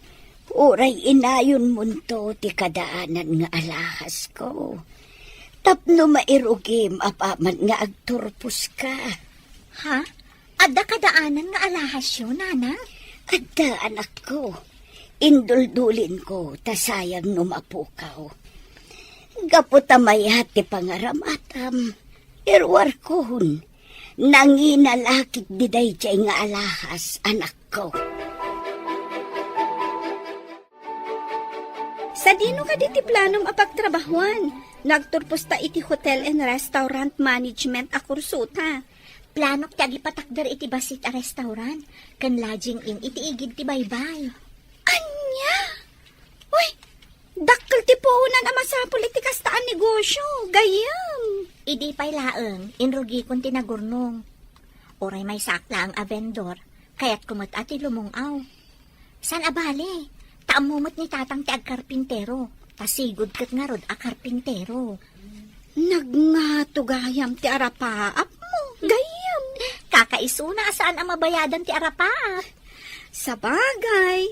Uray inayonmonto ti kadaanan nga alahasko. Tapno mairugim apaman nga agturposka. Ha? Adda kadaanan nga alahasyo, Nanang? Adda, anakko. Induldulinko, ta sayang no mapukaw. Gapu ta mayat ti pangaramatam, iruarkon, nangina la ketdi daydiay nga alahas, anakko. Sadino kadi ti planom a pagtrabahuan? Nagturposta iti Hotel and Restaurant Management a kursota. Planok ti agipatakder iti bassit a restaurant ken lodging inn iti igid ti baybay. Ania? Uy, dakkel ti puonan a masapul iti kasta a negosio, gayyem. Idi pay laeng, inrugikon ti nagurnong. Uray maysaak laeng a vendor, kayatko met a ti lumung-aw. Saan a bale, ta ammo met ni tatang ti agkarpintero, ta sigud ket ngarud a karpintero. Nagngato gayam ti arapaapmo, gayyem. Kakaisuna a saan a mabayadan ti arapaap. Sabagay,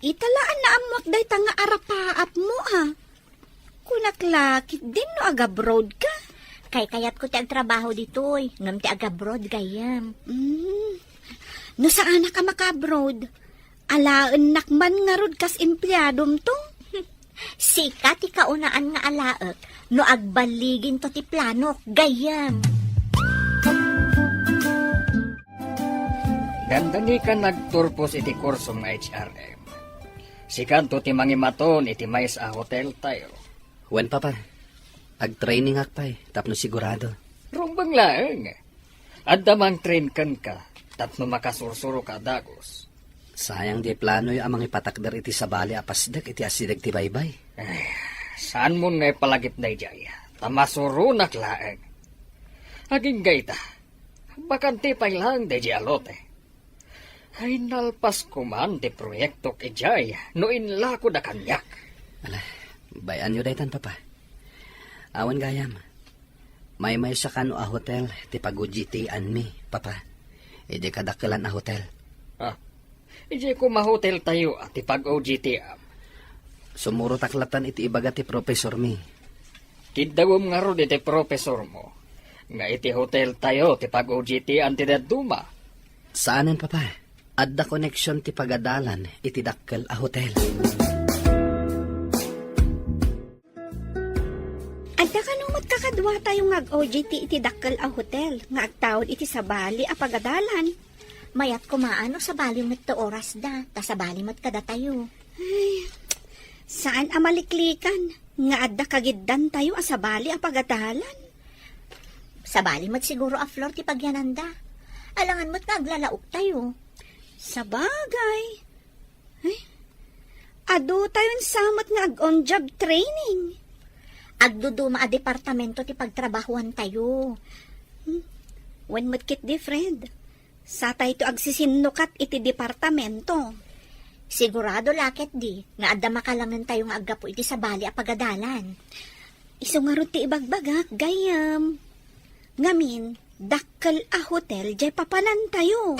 ita la a naammoak dayta nga arapaapmo, a. Kunak la, ketdin no agabroad ka? Kaykayatko ti agtrabaho ditoy, ngem ti agabroad, gayyem. Mm. No saanak a makaabroad, alaennak man ngarud kas empleadom to? Sika ti kaunaan nga alaek no agballiginto ti planok, gayyem. Dandani ka nagturpos iti kursom nga H R M. Sikanto ti mangimaton iti maysa a hoteltayo. Wen, Papa. Agtrainingak pay tapno sigurado. Rumbeng laeng. Adda mangtrain kenka tapno makasursuroka a dagus. Sayang diay planoyo a mangipatakder iti sabali a pasdek iti asideg ti baybay. Ay, saanmon nga ipalagip daydiay, ta masuronak laeng. Agingga ita, bakante pay laeng daydiay a lote. Ay, nalpas koman ti proyektok idiay no inlakoda kaniak. Ala, bay-anyo daytan, Papa. Awan gayam. Maymaysa kano a hotel ti pag-O J T-anmi, Papa. Idi kadakkelan a hotel. Ah, idiay koma hoteltayo a ti pag-O J T-am. Sumurotak latan iti ibaga ti profesormi. Kiddawem ngarud iti profesormo nga iti hoteltayo ti pag-O J T-an ti dadduma. Saanen, Papa. Adda koneksion ti pagadalan iti dakkel a hotel. Adda kano met kakaduatayo nga ag-O J T iti dakkel a hotel nga agtaud iti sabali a pagadalan. Mayat koma no sabali met ti orasda, ta sabali met kadatayo. Ay, saan a maliklikan nga adda kagiddantayo a sabali a pagadalan. Sabali met siguro a floor ti pagyananda. Alangan met nga aglalaoktayo. Sabagay. Ay, adutayon sa met nga ag-on-job training. Agduduma a departamento ti pagtrabahuantayo. Hmm. Wen met ketdi, Fred. Satayto agsisinnukat iti departamento. Sigurado la ketdi nga adda makalangentayo nga aggapu iti sabali a pagadalan. Isu ngarud ti ibagbagak, gayyem. Ngamin, dakkel a hotel jay papanantayo.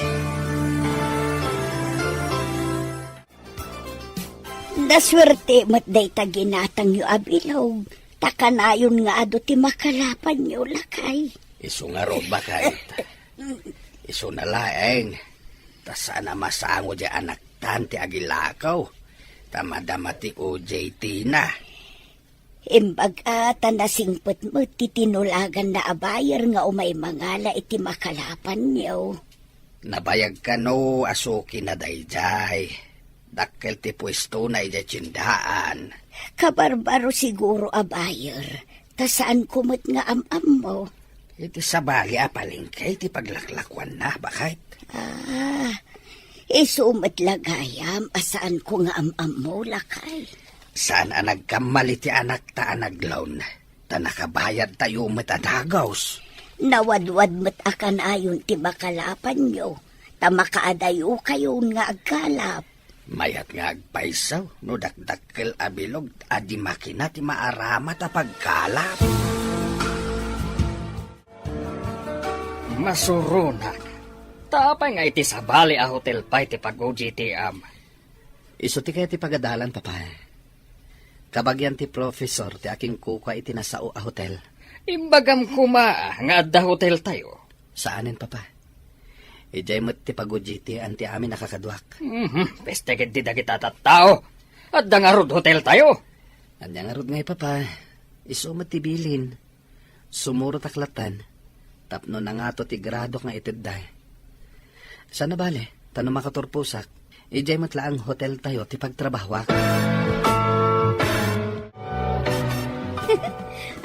Nasuerte met dayta ginatangyo a bilog, ta kanayon nga adu ti makalapanyo, lakay. Isu ngarud, baket. Isuna laeng, ta saan a masango diay anaktan ti agilakaw, ta madama ti O J T na. Imbag a ta nasingpet met ti tinulaganna a buyer nga umay mangala iti makalapanyo. Nabayag kano a suki na daydiay. Dakkel ti puestona idiay tiendaan. Kabarbaro siguro a buyer, ta saanko met nga am-ammo. Iti sabali a palengke ti paglaklakuanna, baket. Ah, isu met la gayam a saanko nga am-ammo, lakay. Saan a nagkammal iti anakta a nagloan, ta nakabayadtayo met a dagus. Nawadwad met a kanayon ti makalapanyo, ta makaadayokayon nga agkalap. Mayat nga agpayso no dakdakkel a bilog a di makina ti maaramat a pagkalap. Masuronak. Ta apay nga iti sabali a hotel pay ti pag-O J T-am? Isu ti kayat ti pagadalan, Papa. Kabagian ti professor ti akinkukua iti nasao a hotel. Imbagam koma nga adda hoteltayo. Saanen, Papa. Idiay met ti pag-O J T-an ti amin a kakaduak. Mhm, peste ketdi dagita tattao. Adda ngarud hoteltayo. Ania ngarud ngay, Papa. Isu met ti bilin. Sumurotak latta tapno nangato ti graduak nga itedda. Saan a bale, ta no makaturposak, idiay met laeng hoteltayo ti pagtrabahuak.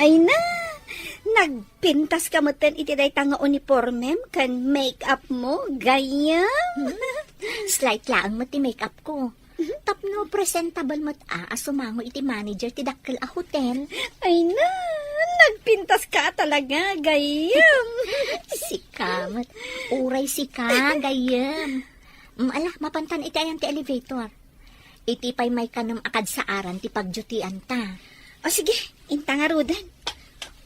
Ay na, nagpintas ka metten iti dayta nga uniformem ken make-up mo, gayyem. Hmm? Slight laeng met ti make-up ko. Tapno presentable met a, a sumango iti manager ti dakkel a hotel. Ay na, nagpintas ka talaga, gayyem. Sika met. Uray sika, gayyem. Mm, ala, mapantan iti ayan ti elevator. Iti pay maikanem a kadsaaran ti pagdutianta. O sige, inta ngaruden.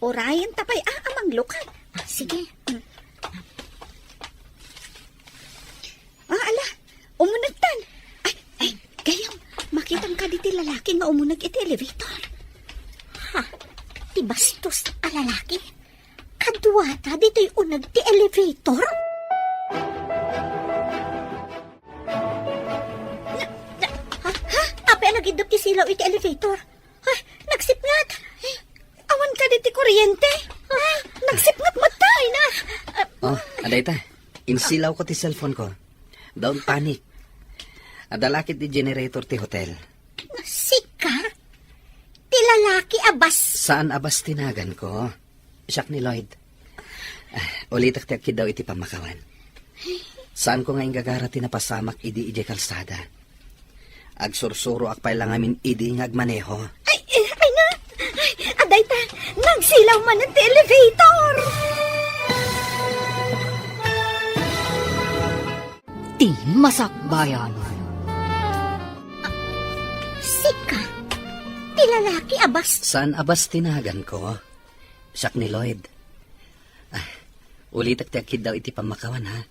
Urayen ta pay a, a manglukat. Ah, sige. Mm. Ah, ala, umunegtan. Ay, ay, gayyem, makitam kadi ti lalaki nga umuneg iti elevator. Ha? Ti bastos a lalaki? Kaduata ditoy uneg ti elevator? Na, na, ha? Ha? Apay a nagiddup ti silaw iti elevator? Ay, nagsipnget! Awan kadi ti kuryente? Ah, nagsipnget met ta! Ay na! Ah, Oh, adda ita. Insilawko ti cellphone ko. Don't panic. Adda la ket ti generator ti hotel. Sika? Ti lalaki a bas- Saan a bas ti naganko. Siak ni Lloyd. Ah, ulitek ti agkiddaw iti pammakawan. Saanko nga inggagara ti napasamak idi idiay kalsada. Agsursuroak pay la ngamin idi nga agmaneho. Ay, eh, ay na! Ay, adda ita! Nagsilaw manen ti elevator! Ti Masakbayan. Sika, ti lalaki a bas- Saan a bas ti naganko? Siak ni Lloyd. Ah, ulitek ti agkiddaw iti pammakawan, ha?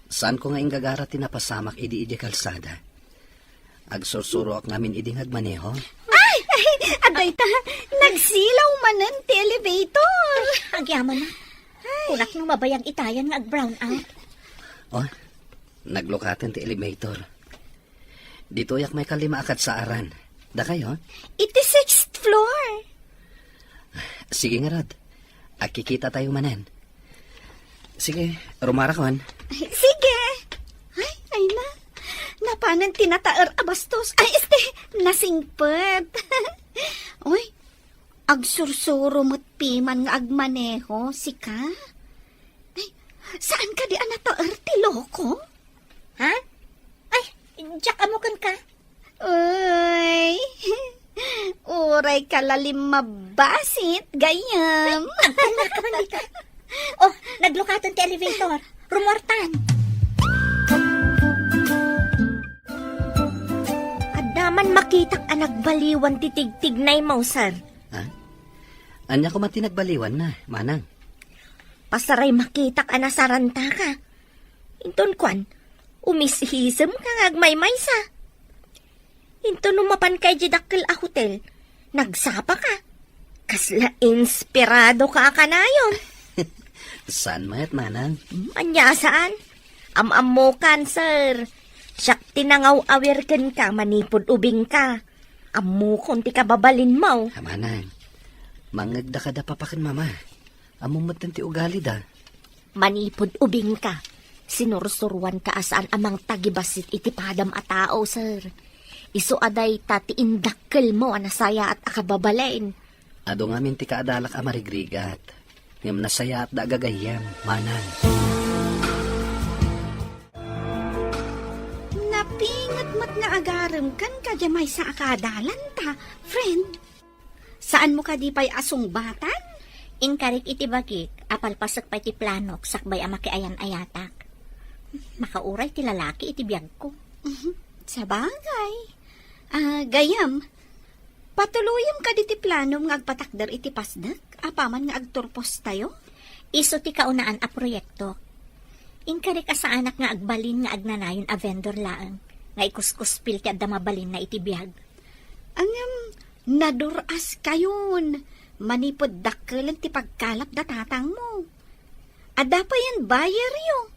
Saanko nga inggagara ti napasamak idi idiay kalsada. Agsursuroak ngamin idi nga agmaneho. Ay! Ay! Adda ita! Nagsilaw manen ti elevator! Agyaman na. Kunak no mabayag itayan nga ag-brown out. Oh, naglukaten ti elevator. Ditoyak maikalima a kadsaaran. Dakayo? Iti sixth floor. Sige ngarud. Agkikitatayo manen. Sige, rumarakon. Sige. Panen ti nataer a bastos? Ay, este, nasingpet. Uy, agsursuro met piman nga agmaneho, sika? Ay, saan kadi a nataer ti loko? Ha? Ay, diak ammo kenka. Uy, uray ka lalim mabasit, gayyem. Agtalna ka man dita. Oh, naglukaton ti elevator. Rumortan. Adda man makitak a nagbaliwan ti tigtignaymo, sir. Ha? Ania koma ti nagbaliwanna, manang? Pasaray makitak a nasarantaka. Inton kuan, umisisem ka nga agmaymaysa. Inton no mapanka idiay dakkel a hotel, nagsapaka. Kasla inspirado ka a kanayon. Saan met, manang? Hmm, ania saan? Am-ammokan, sir. Siak ti nangaw-awir kenka manipud ubingka. Ammokon ti kababalinmo. Ah, manang, mangngegda kada papa ken mama. Ammom metten ti ugalida. Manipud ubingka, sinursuroanka a saan a mangtagibassit iti padam a tao, sir. Isu a dayta ti indakkelmo a nasayaat a kababalin. Adu ngamin ti kaadalak a marigrigat, ngem nasayaatda a gagayyem, manang. Napinget met nga agarem ken kadi maysa a kaadalanta, friend. Saanmo kadi pay a sungbatan? Inkarik iti bagik a palpasek pay ti planok sakbay a makiayan-ayatak. Makauray ti lalaki iti biagko. Mhm. Sabagay. Ah, gayyem, patuloyem kadi ti planom nga agpatakder iti pasdek apaman nga agturpostayo? Isu ti kaunaan a proyekto. Inkarik a saanak nga agbalin nga agnanayon a vendor laeng nga ikuskuspil ti adda mabalinna iti biag. Ngem, nadur-askayon manipud dakkelen ti pagkalap da tatangmo. Adda payen bayeryo.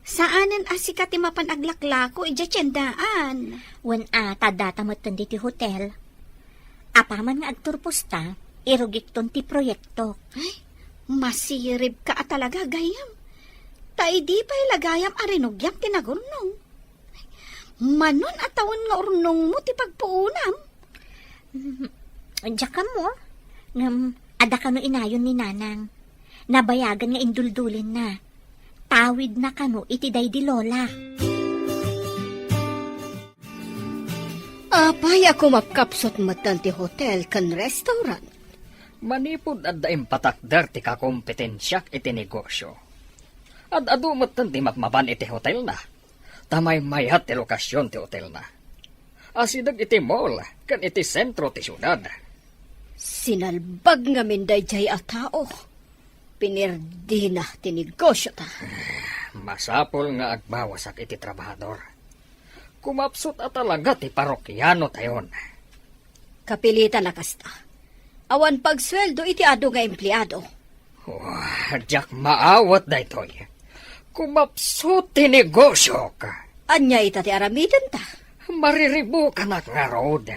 Saanen a sika ti mapan aglaklako idiay tiendaan. Wen a, ta addata metten ditoy hotel. Apaman nga agturposta, irugikton ti proyekto. Ay, masiribka a talaga, gayyem. Ta idi pay la gayam a rinugiam ti nagurnong. Manon a tawen nga urnongmo ti pagpuonam? Mm, diak ammo. Ngem, adda kano inayon ni Nanang. Nabayagan nga induldulinna. Tawidna kano iti daydi Lola. Apay a kumakapsut metten ti hotel ken restaurant? Manipud adda impatakder ti kakompetensiak iti negosio. Ad-adu metten ti mapmapan iti hotelna. Ta maymayat ti lokasion ti hotelna. Asideg iti mall ken iti sentro ti siudad. Sinalbag ngamin daydiay a tao. Pinirdina ti negosiota. Masapul nga agbawasak iti trabahador. Kumapsut a talaga ti parokianotayon. Kapilitan a kasta. Awan pagsueldo iti adu nga empleado. Wah, diak maawat daytoy. Kumapsut ti negosiok. Ania ita ti aramidenta? Mariribukanak ngarud.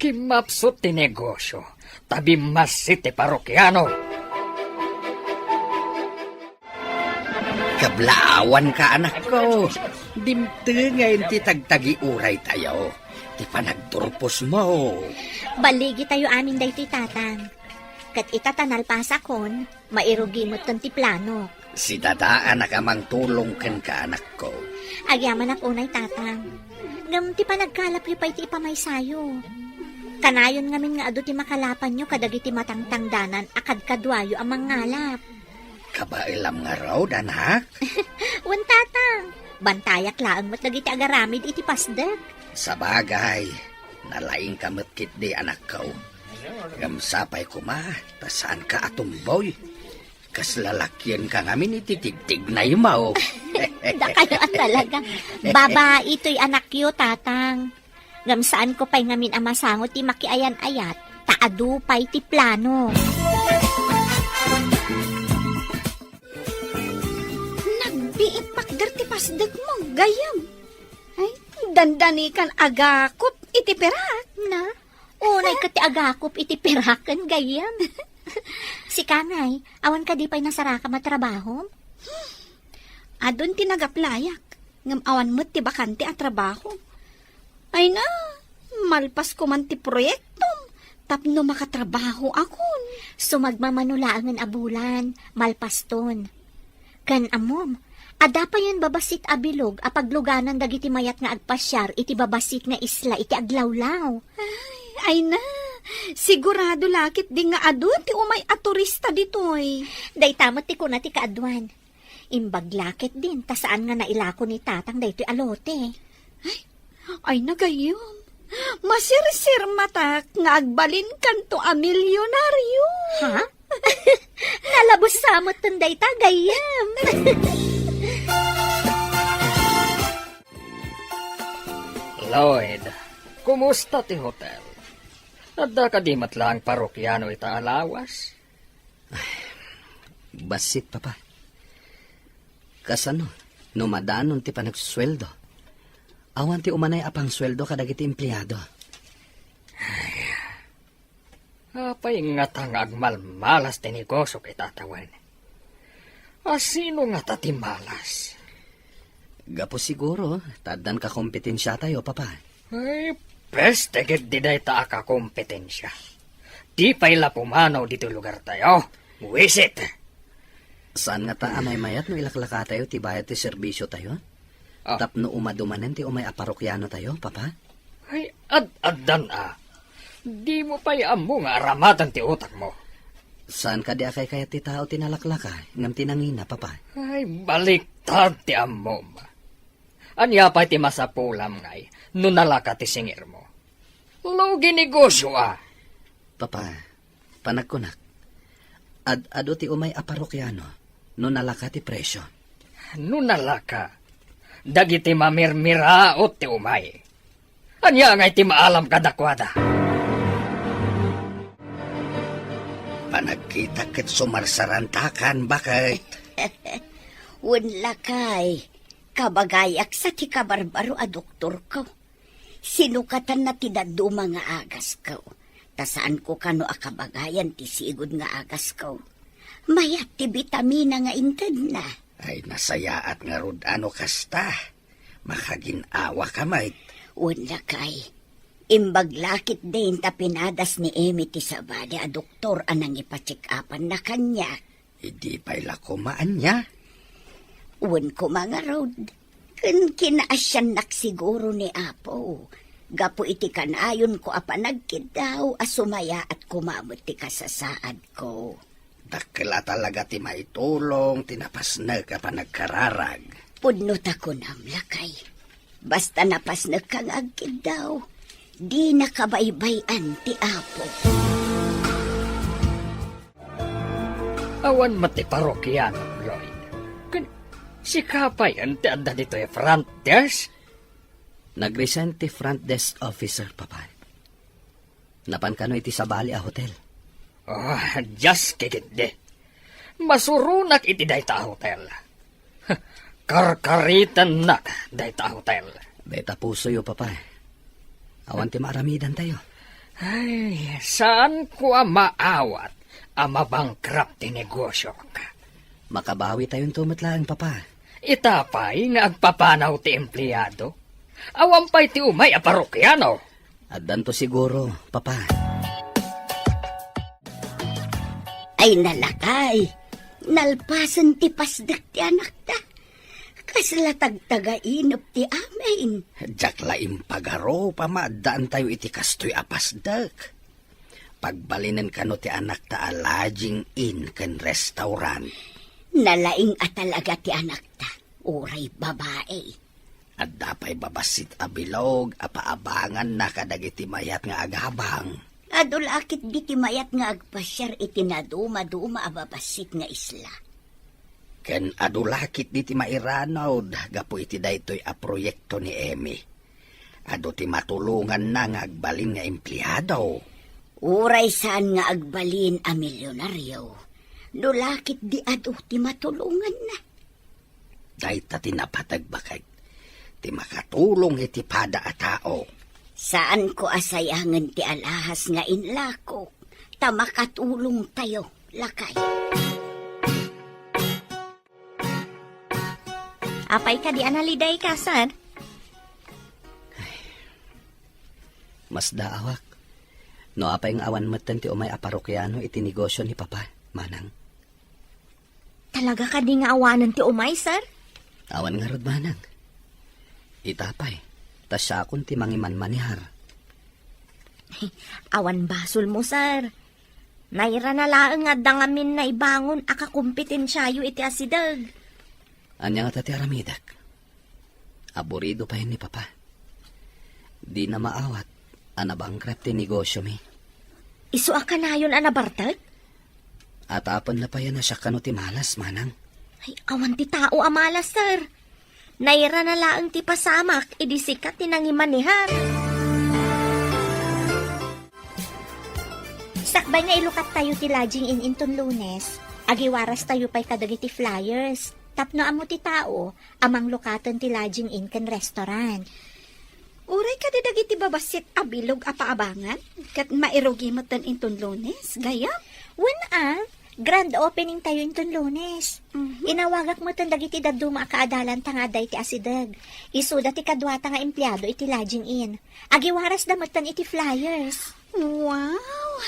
Kimmapsut ti negosio, ta bimmassit ti parokiano. Kablaawanka, anakko. Dimtengen ti tagtagiuraytayo, ti panagturposmo. Balligitayo amin daytoy, Tatang. Ket ita ta nalpasakon, mairugi metten ti planok. Si Dadaanak a mangtulong kenka, anakko. Agyamanak unay, Tatang. Ngem ti panagkalapyo pay ti ipamaysayo. Kanayon ngamin nga adu ti makalapanyo kadagiti matangtangdanan a kadkaduayo a mangngalap. Kabaelam ngarud, anak? Wen, Tatang. Bantayak laeng met dagiti agaramid iti pasdek. Sabagay, nalaingka met ketdi, anakko. Ngem sapay koma, ta saanka a tumboy. Kas lalakienka ngamin iti tigtignaymo. Dakayo a talaga. Babai toy anakyo, Tatang. Ngem saanko pay ngamin a masango ti makiayan-ayat, ta adu pay ti plano. Nagbiit pakder ti pasdekmo, gayyem. Ay, dandanikan agakop iti perak. Na? Unay ket ti agakop iti peraken, gayyem. Sika ngay, awan kadi pay nasarakam a trabahom? Adun ti nagaplayak, ngem awan met ti bakante a trabaho. Ay na, malpas ko man ti proyektom, tapno makatrabaho akon. Sumagmamano laengen a bulan, malpaston. Ken ammom, adda payen babassit a bilog a pagluganan dagiti mayat nga agpasiar iti babassit nga isla iti aglawlaw. Ay, ay na, sigurado lakit di nga adu ti umay a turista ditoy. Dayta met ti kuna ti kaaduan. Imbag lakit din, ta saan nga nailako ni Tatang daytoy a lote. Ay, ay na gayyem. Masirsirmatak nga agbalinkanto a milyonaryo. Ha? Nalabos sa met dayta, gayyem. Lloyd, kumusta ti hotel? Adda kadi met laeng parokiano ita a lawas? Bassit, Papa. Kasano no madanon ti panagsueldo? Awan ti umanay a pangsueldo kadagiti empleado. Apay ngata nga agmalmalas ti negosio ita tawen? A sino ngata ti malas? Gapu siguro ta addan kakompetensiatayo, Papa. Ay, peste ketdi dayta a kakompetensia. Di pay la pumanaw ditoy lugartayo. Buwisit. Saan ngata a maymayat no ilaklakatayo ti bayad ti serbisiotayo? Ah. Tapno umadu manen ti umay a parokianotayo, Papa? Ay, ad-addan a. Dimo pay ammo nga aramaten ti utakmo. Saan kadi a kaykayat ti tao ti nalaklaka, ngem ti nangina, Papa? Ay, baliktad ti ammom. Ania pay ti masapulam ngay no nalaka ti singirmo? Lugi negosio a. Papa, panagkunak, ad-adu ti umay a parokiano no nalaka ti presio. No nalaka, dagiti mamirmiraot ti umay. Ania ngay ti maalam kadakuada? Panagkitak ket sumarsarantakan, baket. Wen lakay, kabagayak sa ti kabarbaro a doktorko. Sinukatanna ti dadduma nga agasko, ta saanko kano a kabagayan ti sigud nga agasko. Mayat ti bitamina nga intedna. Ay, nasayaat ngarud a no kasta. Makagin-awaka met. Wen lakay, imbag lakit din ta pinadas ni Emi ti sabali a doktor a nangipacheck-upanna kaniak. Idi pay la koma ania? Wen koma ngarud, ken kinaasiannak siguro ni Apo, gapu iti kanayonko a panagkiddaw a sumayaat koma met ti kasasaadko. Dakkel a talaga ti maitulong ti napasnek a panagkararag. Pudno ta kunam, lakay. Basta napasnekka nga agkiddaw, dina kabaybay-an ti Apo. Awan met ti parokiano, Lloyd. Ken sika payen ti adda ditoy front desk? Nag-resign ti front desk officer, Papa. Napan kano iti sabali a hotel. Ah, dias kikitdi. Masuronak iti dayta a hotel. Karkaritennak dayta a hotel. Dayta pusoyo, Papa. Awan ti maaramidantayo. Ay, saanko a maawat a mabankrupt ti negosiok. Makabawitayonto met laeng, Papa. Ita pay nga agpapanaw ti empleado. Awan pay ti umay a parokiano. Addanto siguro, Papa. Ay, nalakay. Nalpasen ti pasdek ti anakta. Kasla tagtagainep ti amin. Diak la impagarup a maaddaantayo iti kastoy a pasdek. Pagbalinen kano ti anakta a lodging inn ken restaurant. Nalaing a talaga ti anakta, uray babai. Adda pay babassit a bilog a paabanganna kadagiti mayat nga agabang. Adu la ketdi ti mayat nga agpasiar iti nadumaduma a babassit nga isla. Ken adu la ketdi ti mairanud gapu iti daytoy a proyekto ni Emi. Adu ti matulonganna nga agbalin nga empleado. Uray saan nga agbalin a milyonaryo, no la ketdi adu ti matulonganna. Dayta ti napateg, baket, ti makatulong iti pada a tao. Saanko a sayangen ti alahas nga inlakok, ta makatulongtayo, lakay. Apay kadi a naliday, kasar? Masdaawak. No apay nga awan metten ti umay a parokiano iti negosio ni Papa, manang. Talaga kadi nga awanen ti umay, sir? Awan ngarud, manang. Ita pay, ta siakon ti mangimanmanihar. Awan basolmo, sir. Nairana laeng nga adda ngamin naibangon a kakompetensyayo iti asideg. Ania ngata ti aramidek? Aburido pay ni Papa. Dina maawat a nabankrupt ti negosyomi. Isu a kanayon a nabartek? Atapenna pay a siak kano ti malas, manang. Ay, awan ti tao a malas, sir. Nairana laeng ti pasamak idi sika ti nangimanihar. Sakbay nga ilukat tayo ti lodging inn inton Lunes, agiwaras tayo pay kadagiti flyers. Tapno ammo ti tao a manglukaten ti lodging inn ken restaurant. Uray kadi dagiti babassit a bilog a paabangan, ket mairugi metten inton Lunes, gayam? Wen a, grand opening tayo inton Lunes. Mhm. Inawagak metten dagiti dadduma a kaadalan ta nga adda iti asideg. Isuda ti kaduata nga empleado iti lodging inn. Agiwarasda metten iti flyers. Wow!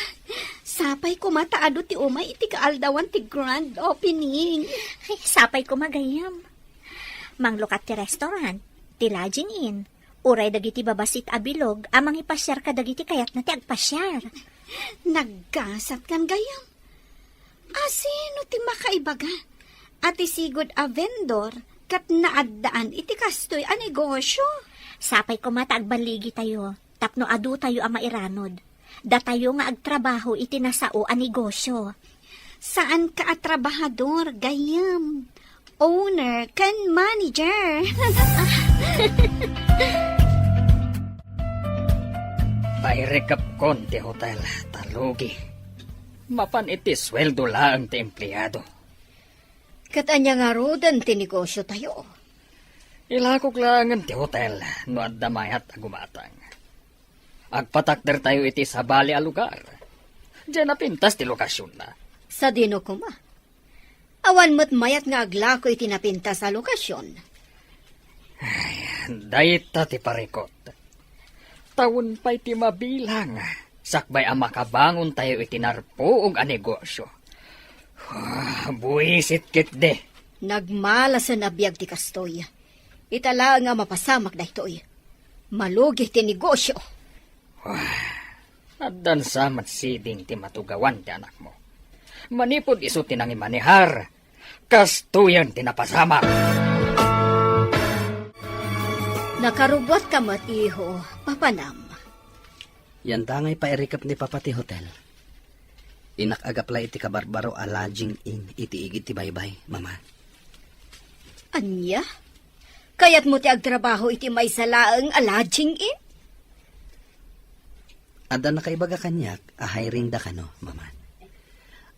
Sapay koma ta adu ti umay iti kaaldawan ti grand opening. Ay, sapay koma gayam. Manglukat ti restaurant, ti lodging inn, uray dagiti babassit a bilog a mangipasiar kadagiti kayatna ti agpasiar. Naggasat kan gayam. Asino ti makaibaga a ti sigud a vendor ket naaddaan iti kastoy a negosyo? Sapay koma ta agballigi tayo tapno adu tayo a mairanod. Datayo nga agtrabaho iti nasao a negosyo. Saanka a trabahador, gayam. Owner ken manager. Pairikepkon ti hotel, ta lugi. Mapan iti sueldo laeng ti empleado. Ket ania ngaruden ti negosyo tayo? Ilakok laengen ti hotel no adda mayat a gumatang. Agpatakder tayo iti sabali a lugar. Diay napintas ti lokasionna. Sadino koma? Awan met mayat nga aglako iti napintas a lokasion. Ay, dayta ti parikot. Tawen pay ti mabilang, sakbay a makabangon tayo iti narpuog a negosyo. Ah, buisit ketdi. Nagmalasen a biag ti kastoy. Ita laeng a mapasamak daytoy. Malugi ti negosyo. Ah, addan sa met siding ti matugawan ti anakmo. Manipud isu ti nangimanihar, kastoyen ti napasamak. Nakarubuatka met, iho, papanam. Yantangay pairikep ni Papa ti hotel. Innak agaplay iti kabarbaro a lodging inn iti igid ti baybay, Mama. Ania? Kayatmo ti agtrabaho iti maysa laeng a lodging inn? Adda nakaibaga kaniak a hiring da kano, Mama.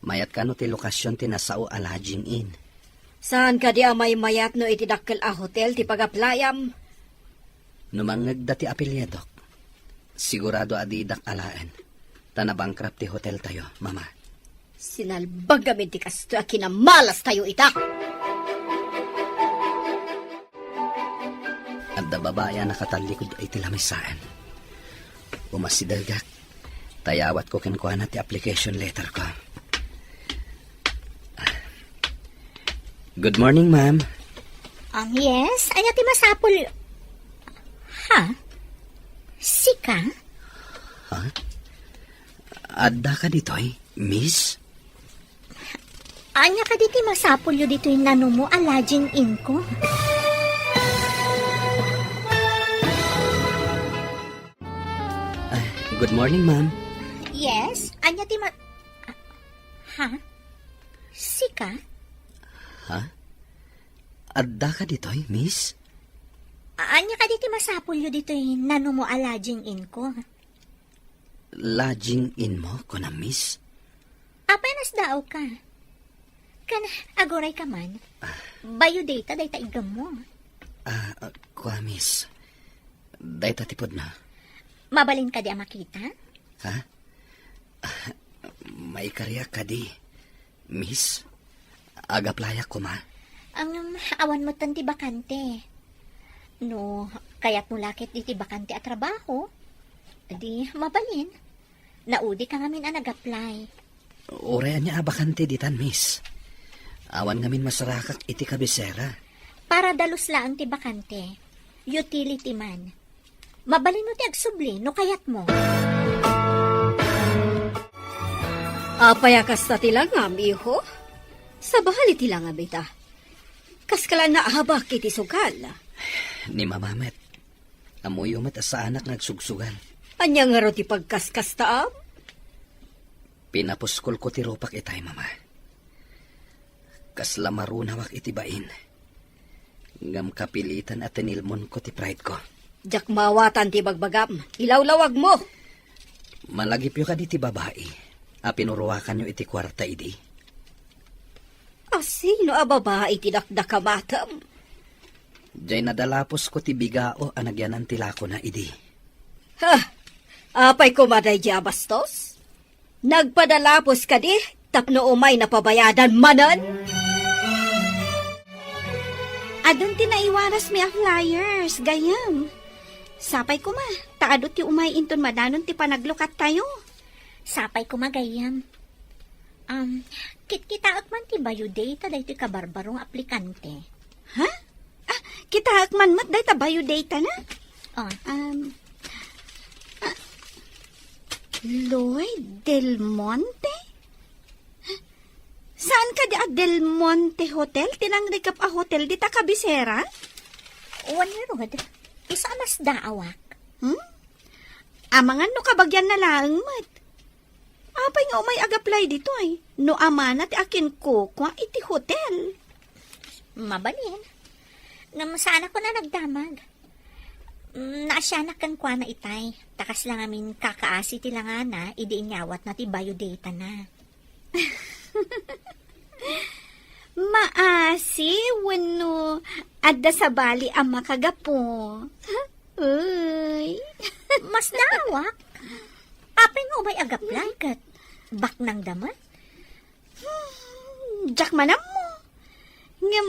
Mayat kano ti lokasion ti nasao a lodging inn. Saan kadi a maymayat no iti dakkel a hotel ti pagaplayam? No mangngegda ti apelyidok, sigurado a didak alaen, ta nabankrupt ti hotel tayo, Mama. Sinalbag amin ti kastoy a kinamalas tayo ita. Adda babai a nakatallikud iti lamisaen. Umasidegak, ta iyawatko kenkuana ti application letter ko. Good morning, ma'am. Um, yes? Ania ti masapul? Ha? Sika? Ha? Adda ka ditoy, miss? Ania kadi ti masapulyo ditoy nanumo a lodging inn ko? Ah, good morning, ma'am. Yes? Ania ti ma-, ah, ha? Sika? Ha? Adda ka ditoy, miss? A-, ania kadi ti masapulyo ditoy nanumo a lodging inn ko? Lodging inn mo, kunam, miss? Apay nasdaaw ka? Kan, aguray ka man. Ah. Bayo dayta, dayta iggammo. Ah, ah, kua, miss. Dayta ti pudno. Mabalin kadi a makita? Ha? Ah, maikariak kadi, miss. Agaplayak koma. Ang, awan mo ti bakante. No, kayat mo lakit di ti bakante a trabaho, Di, mabalin. Naudi ka ngamin a nag-apply. Uray ania a bakante ditan, miss. Awan ngamin masarakak iti kabisera. Para dalus laeng ti bakante. Utility man. Mabalin no ti agsubli, no kayatmo. Apay a kasta ti langam, iho? Sabali ti langam ita. Kaskala naabak iti sugal. Ni Mama met. Ammoyo met a saanak nga agsugsugal. Ania ngarud ti pagkaskastaam? Pinapuskol ko ti rupak itay, Mama. Kasla marunawak iti bain. Ngem kapilitan a tinilmonko ti pride ko. Diak maawatan ti bagbagam. Ilawlawagmo! Malagipyo kadi ti babai a pinuruakanyo iti kuarta idi? A sino a babai ti dakdakamatem? Diay nadalapusko ti bigao a nagyanan ti lakona idi. Ha! Apay koma daydi a bastos? Nagpadalapos kadi tapno umay napabayadan manen? Adun ti naiwarasmi a flyers, gayyem. Sapay koma, ta adu ti umay inton madanon ti panaglukattayo. Sapay koma, gayyem. Um, kitkitaek man ti biodata daytoy kabarbaro nga aplikante. Ha? Ah, kitaek man met dayta biodata na? Oh. Um, ah, Lloyd Del Monte? Saan kadi a Del Monte Hotel? Ti nangrikep a hotel dita kabisera? Wen ngarud, isu a masdaawak. Hmm? Amangan no kabagian na laeng met. Apay nga umay ag-apply ditoy? No amana ti akinkukua iti hotel. Mabalin. Ngem saanak a nagdamag. Mm, naasianak kenkuana itay. Ta kasla ngamin kakaasi ti langana idi inyawatna ti biodata na. Maasi wenno adda sabali a makagapu? Uy. Masdaawak. Apay nga umay ag-apply ket baknang da met? Hmm, diak man ammo. Ngem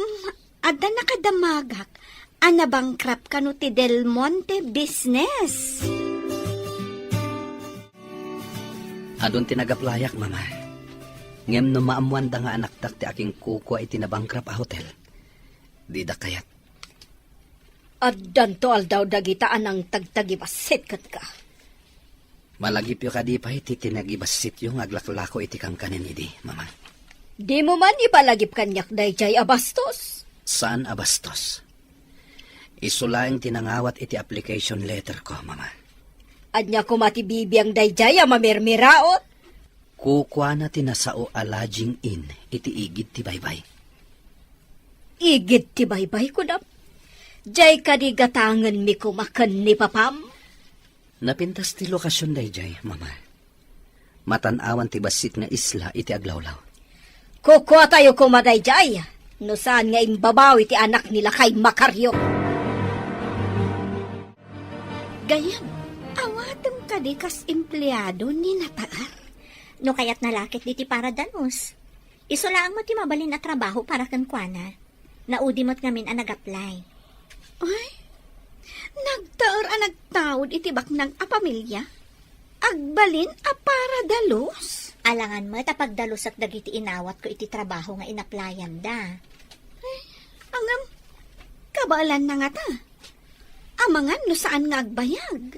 adda nakadamagak a nabankrupt kano ti Del Monte business. Adun ti nag-applyak, Mama. Ngem no maammoanda nga anakdak ti akinkukua iti nabankrupt a hotel, dida kayat. Addanto aldaw dagita a nangtagtagibassit kenka. Malagipyo kadi pay ti tinagibassityo nga aglaklako iti kankanen idi, Mama? Dimo man ipalagip kaniak daydiay a bastos? Saan a bastos? Isu laeng ti nangawat iti application letter ko, Mama. Ania koma ti bibiang daydiay a mamirmiraot? Kukuana ti nasao a lodging inn iti igid ti baybay. Igid ti baybay, kunam? Diay kadi gatangenmi koma ken ni papam? Napintas ti lokasion daydiay, Mama. Matan-awan ti bassit nga isla iti aglawlaw. Kukuatayo koma daydiay, no saan nga imbabawi ti anak ni Lakay Macario. Gayyem, awatem kadi kas empleado ni Nataer? No kayatna la ket ditoy para dalus. Isu laeng met ti mabalin a trabaho para kenkuana. Naudi met ngamin a nag-apply. Ay, nagtaer a nagtaud iti baknang a pamilia? Agbalin a para dalus? Alangan met a pagdalusak dagiti inawatko iti trabaho nga inaplayanda. Ay, ngem, kabaelanna ngata? Amangan no saan nga agbayag?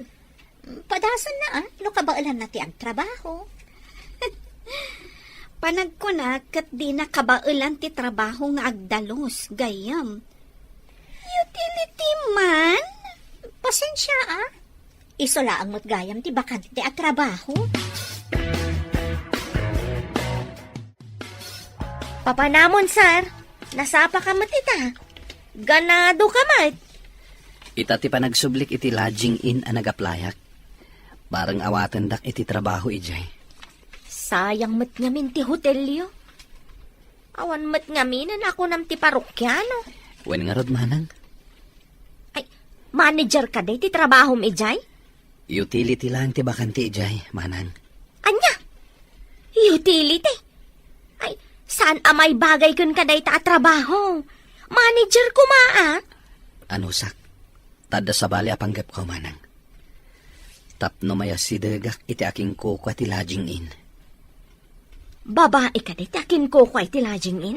Padasanna, ah, no kabaelanna ti agtrabaho. Panagkuna ket dina kabaelan ti trabaho nga agdalus, gayyem. Utility man? Pasensia, ah. Isu laeng met gayam ti bakante a trabaho. Papanamon, sir. Nasapa ka met ita. Ganado ka met. Ita ti panagsublik iti lodging inn a nag-applyak. Bareng awatendak iti trabaho idiay. Sayang met ngamin ti hotelyo. Awan met ngamin a nakunam ti parokiano. Wen ngarud, manang? Ay, manager kadi ti trabahom idiay? Utility laeng ti bakante idiay, manang. Ania? Utility? Ay, saan a maibagay kenka dayta a trabaho? Manager koma, ah. Anusak, ta adda sabali a panggepko, manang. Tapno mayasidegak iti akinkukua ti lodging inn. Babai kadi ti akinkukua iti lodging inn?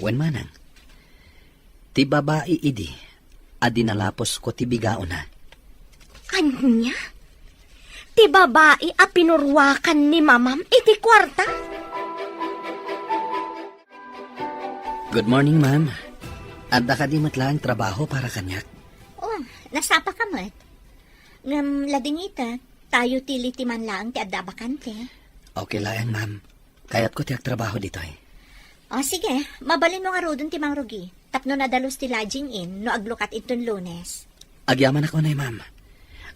Wen manang. Ti babai idi a dinalapusko ti bigaona. Ania? Ti babai a pinuruakan ni mamam iti kuarta? Good morning, ma'am. Adda kadi met laeng trabaho para kaniak? Oh, nasapa ka met. Ngem ladingita, ta utility man laeng ti adda a bakante. Okay laeng, ma'am. Kayatko ti agtrabaho ditoy. O, sige. Mabalinmo ngaruden ti mangrugi. Tapno nadalus ti lodging inn no aglukat inton Lunes. Agyamanak unay, ma'am.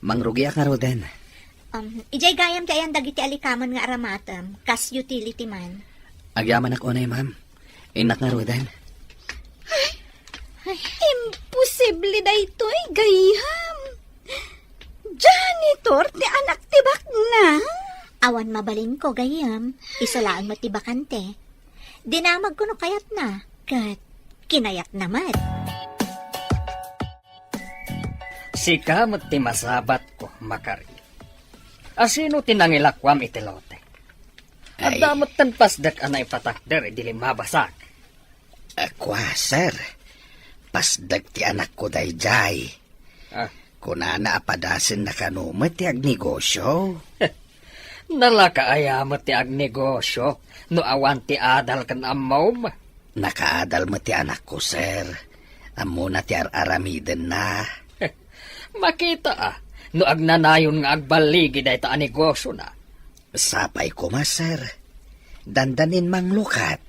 Mangrugiak ngaruden. Um, idiay gayam ti ayan dagiti alikaman nga aramatem, kas utility man. Agyamanak unay, ma'am. Innak ngaruden. Ay, imposible daytoy, gayyem. Janitor ti anak ti baknang? Awan mabalinko, gayyem. Isu laeng met ti bakante. Dinamagko no kayatna, ket kinayatna met. Sika met ti masabatko, Makari. Asino ti nangilakuam iti lote? Ay. Adda metten pasdek a naipatakder idi limmabasak. A, kua, sir. Pasdek ti anakko daydiay. Ah. Kunana a padasenna kano met ti agnegosio. Nalaka aya met ti agnegosio no awan ti adal ken ammom? Nakaadal met ti anakko, sir. Ammona ti ar-aramidenna. Makita a, no agnanayon nga agballigi dayta a negosiona. Sapay koma, sir. Dandanin manglukat.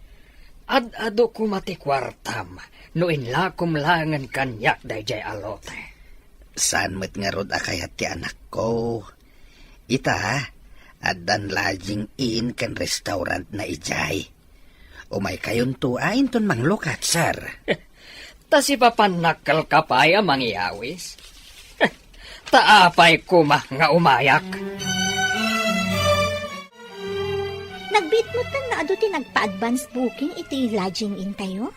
Ad-adu koma ti kuartam no inlakom laengen kaniak daydiay a lote. Saan met ngarud a kayat ti anakko. Ita, addan lodging inn ken restaurantna idiay. Umaykayonto a inton manglukat, sir. Ta sipapanakkel ka pay a mangyawis? Ta apay koma nga umayak? Nagbiit metten nga adu ti nagpa-advance booking iti lodging inntayo?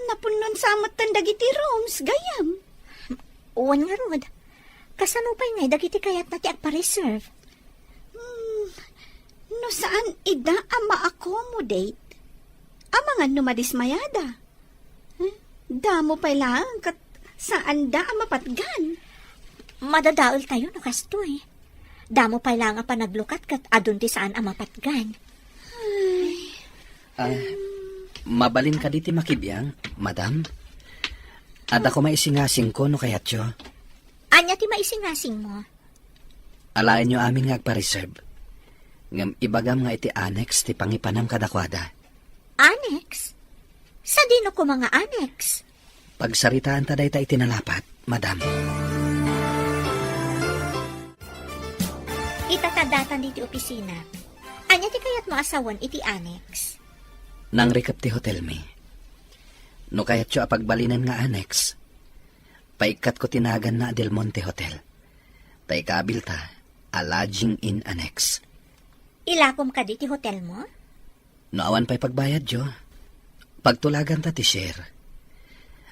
Napunnon sa metten dagiti rooms, gayyem. Wen ngarud, kasano pay ngay dagiti kayatna ti agpa-reserve? Hmm, no saan ida a ma-accommodate, amangan no madismayada. Eh, damo pay laeng ket saanda a mapatgan. Madadaeltayo no kastoy. Damo pay laeng a panaglukat ket adun ti saan a mapatgan. Ay. Ah, mabalin kadi ti makibiang, madam? Adda koma isingasingko no kayatyo. Ania ti maisingasingmo? Alaenyo amin nga agpa-reserve. Ngem ibagam nga iti annex ti pangipanam kadakuada. Annex? Sadino koma nga annex? Pagsaritaanta dayta iti nalapat, madam. Ita ta datan diti opisina. Ania ti kayatmo a sawen iti annex? Nangrikep ti hotelmi. No kayatyo a pagbalinen nga annex, paikkatko ti naganna a Del Monte Hotel. Ta ikabilta a lodging inn annex. Ilakom kadi ti hotelmo? No awan pay pagbayadyo, pagtulaganta ti share.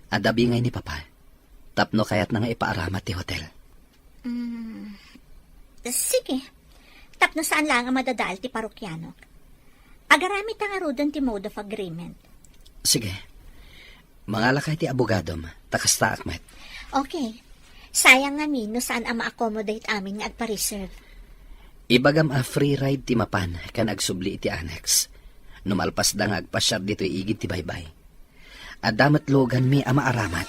Adda bingay ni Papa, tapno kayatna nga ipaaramat ti hotel. Mm, sige. Tapno saan laeng a madadael ti parokianok. Agaramidta ngaruden ti mode of agreement. Sige. Mangalakay ti abogadom, ta kastaak met. Okay. Sayang ngamin no saan a ma-accommodate amin nga agpa-reserve. Ibagam a free ride ti mapan ken agsubli iti annex. No malpasda nga agpasiar ditoy igid ti baybay. Adda met luganmi a maaramat.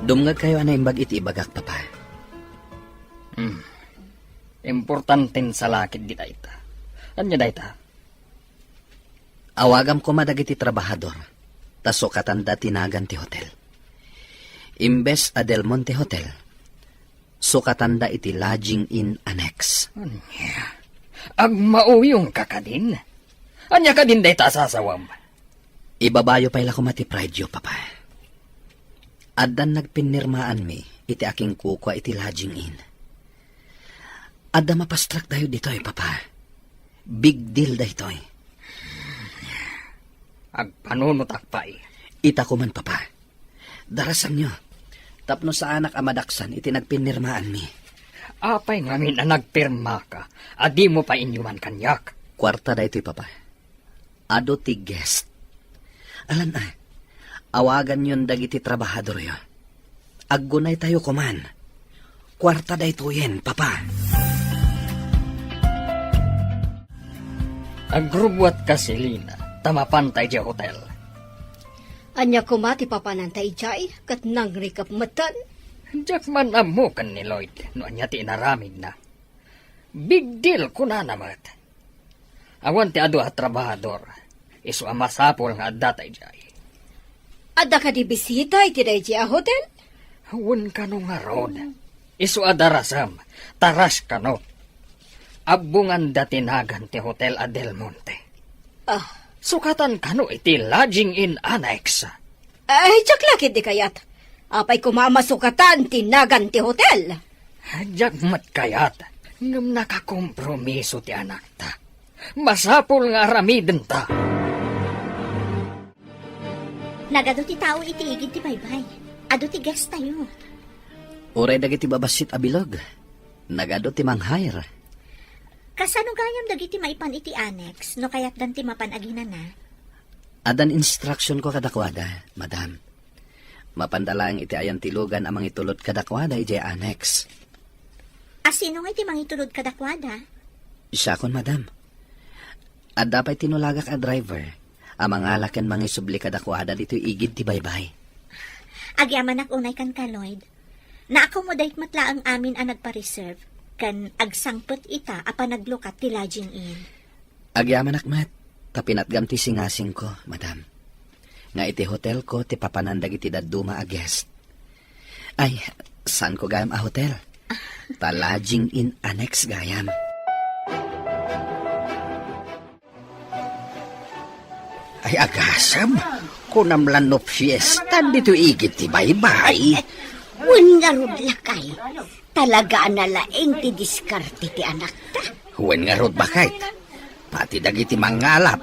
Dumngegkayo a naimbag iti ibagak, Papa. Hmm. Importanten salakit dita ita. Ania dayta? Awagam koma dagiti trabahador, ta sukatanda ti nagan ti hotel. Imbes a Del Monte Hotel, sukatanda iti lodging inn annex. Ania? Agmauyongka kadin? Ania kadin dayta a sasawam? Ibabayo pay la koma ti pride-yo, Papa. Addan nagpinnirmaanmi iti akinkukua iti lodging inn. Adda mapastraktayo ditoy, Papa. Big deal daytoy. Agpanunotak pay. Ita koman, Papa. Darasangyo. Tapno saanak a madaksan iti nagpinirmaanmi. Apay ngamin a nagpirmaka a dimo pay inyuman kaniak? Kuarta daytoy, Papa. Adu ti guest. Alan a, awaganyon dagiti trabahadoryo. Aggunaytayo koman. Kuarta daytoyen, Papa. Agrubbuatka, Selina, ta mapanta idiay hotel. Ania koma ti papananta idiay, ket nangrikep metten? Diak man ammo ken ni Lloyd no ania ti inaramidna. Big deal, kunana met. Awan ti adu a trabahador, isu a masapul nga addata idiay. Adda kadi bisita iti daydiay a hotel? Wen kano ngarud. Isu a darasem, ta rush kano. Abbonganda ti nagan ti Hotel a Del Monte. Ah. Sukatan kano iti Lodging Inn Annex. Ay, diak la ketdi kayat. Apay koma a masukatan ti nagan ti hotel? Diak met kayat, ngem nakakompromiso ti anakta. Masapul nga aramidenta. Nagadu ti tao iti igid ti baybay. Adu ti guest tayo. Uray dagiti babassit a bilog. Nagadu ti manghair. Kasano gayam dagiti maipan iti annex no kayatdan ti mapan aginana? Addan instructionko kadakuada, madam. Mapanda laeng iti ayantilogan a mangitulod kadakuada idiay annex. A sino nga iti mangitulod kadakuada? Siakon, madam. Adda pay tinulagak a driver a mangala ken mangisubli kadakuada ditoy igid ti baybay. Agyamanak unay kenka, Lloyd. Naakomodate met laeng amin a nagpa-reserve ken agsangpet ita a panaglukat ti Lodging Inn. Agyamanak met, ta pinatgam ti singasingko, madam, nga iti hotelko ti papanan dagiti dadduma a guest. Ay, saanko gayam a hotel. Ta Lodging Inn Annex gayam. Ay, agasem, kunam la no fiesta ditoy igid ti baybay. Wen ngarud, lakay. Talaga a nalaing ti diskarte ti anakta. Wen ngarud, baket. Pati dagiti mangalap,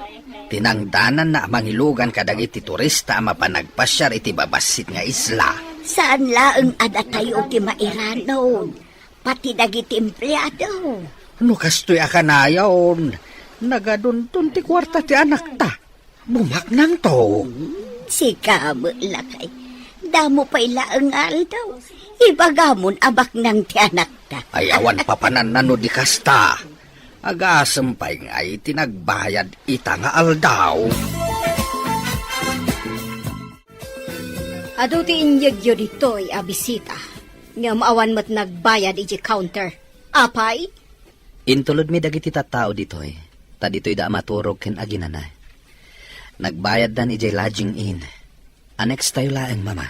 tinangdananna a mangilugan kadagiti turista a mapan agpasiar iti babassit nga isla. Saan laeng a datayo ti mairanod, pati dagiti empleado. No kastoy a kanayon, nagadunton ti kuarta ti anakta. Bumaknangto. Hmm, sika met, lakay. Damo pay laeng nga aldaw. Ibagamon a baknang ti anakta. Ay, awan papananna no di kasta. Agasem pay nga iti nagbayad ita nga aldaw. Adu ti inyegyo ditoy a bisita, ngem awan met nagbayad idiay counter. Apay? Intulodmi dagiti tattao ditoy, ta ditoyda a maturog ken aginana. Nagbayaddan idiay Lodging Inn. Annex tayo laeng, Mama.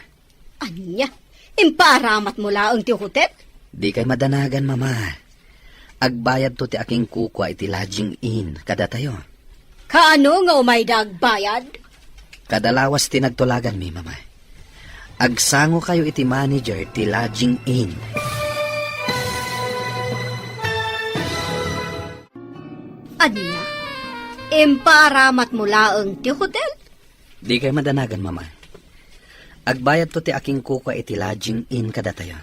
Ania? Impaaramatmo laeng ti hotel? Dikay madanagan, Mama. Agbayadto ti akinkukua iti Lodging Inn kadatayo. Kaano nga umayda agbayad? Kada lawas ti nagtulaganmi, Mama. Agsangokayo iti manager ti Lodging Inn. Ania? Impaaramatmo laeng ti hotel? Dikay madanagan, Mama. Agbayadto ti akinkukua iti Lodging Inn kadatayo.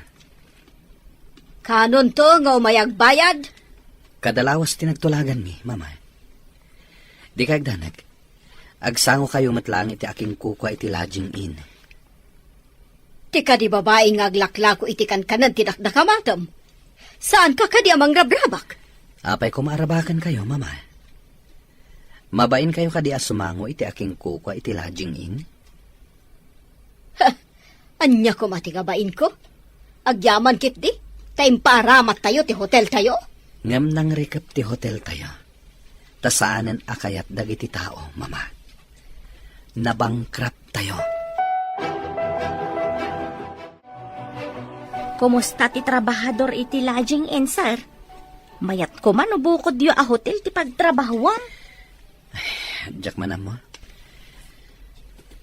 Kanonto nga umay agbayad? Kada lawas ti nagtulaganmi, Mama. Dikay agdanag. Agsangokayo met laeng iti akinkukua iti Lodging Inn. Ti kadi babai nga aglaklako iti kankanen ti dakdakamatem. Saanka kadi a mangrabrabak? Apay koma a rabakenkayo, Mama? Mabainkayo kadi a sumango iti akinkukua iti Lodging Inn? Ha! Ania koma ti kabainko? Agyaman ketdi, ta impaaramattayo ti hoteltayo. Ngem nangrikep ti hoteltayo. Ta saanen a kayat dagiti tao, Mama. Nabankrupt tayo. Kumusta ti trabahador iti Lodging Inn, sir? Mayat koma no bukodyo a hotel ti pagtrabahuam? Ay, diak man ammo.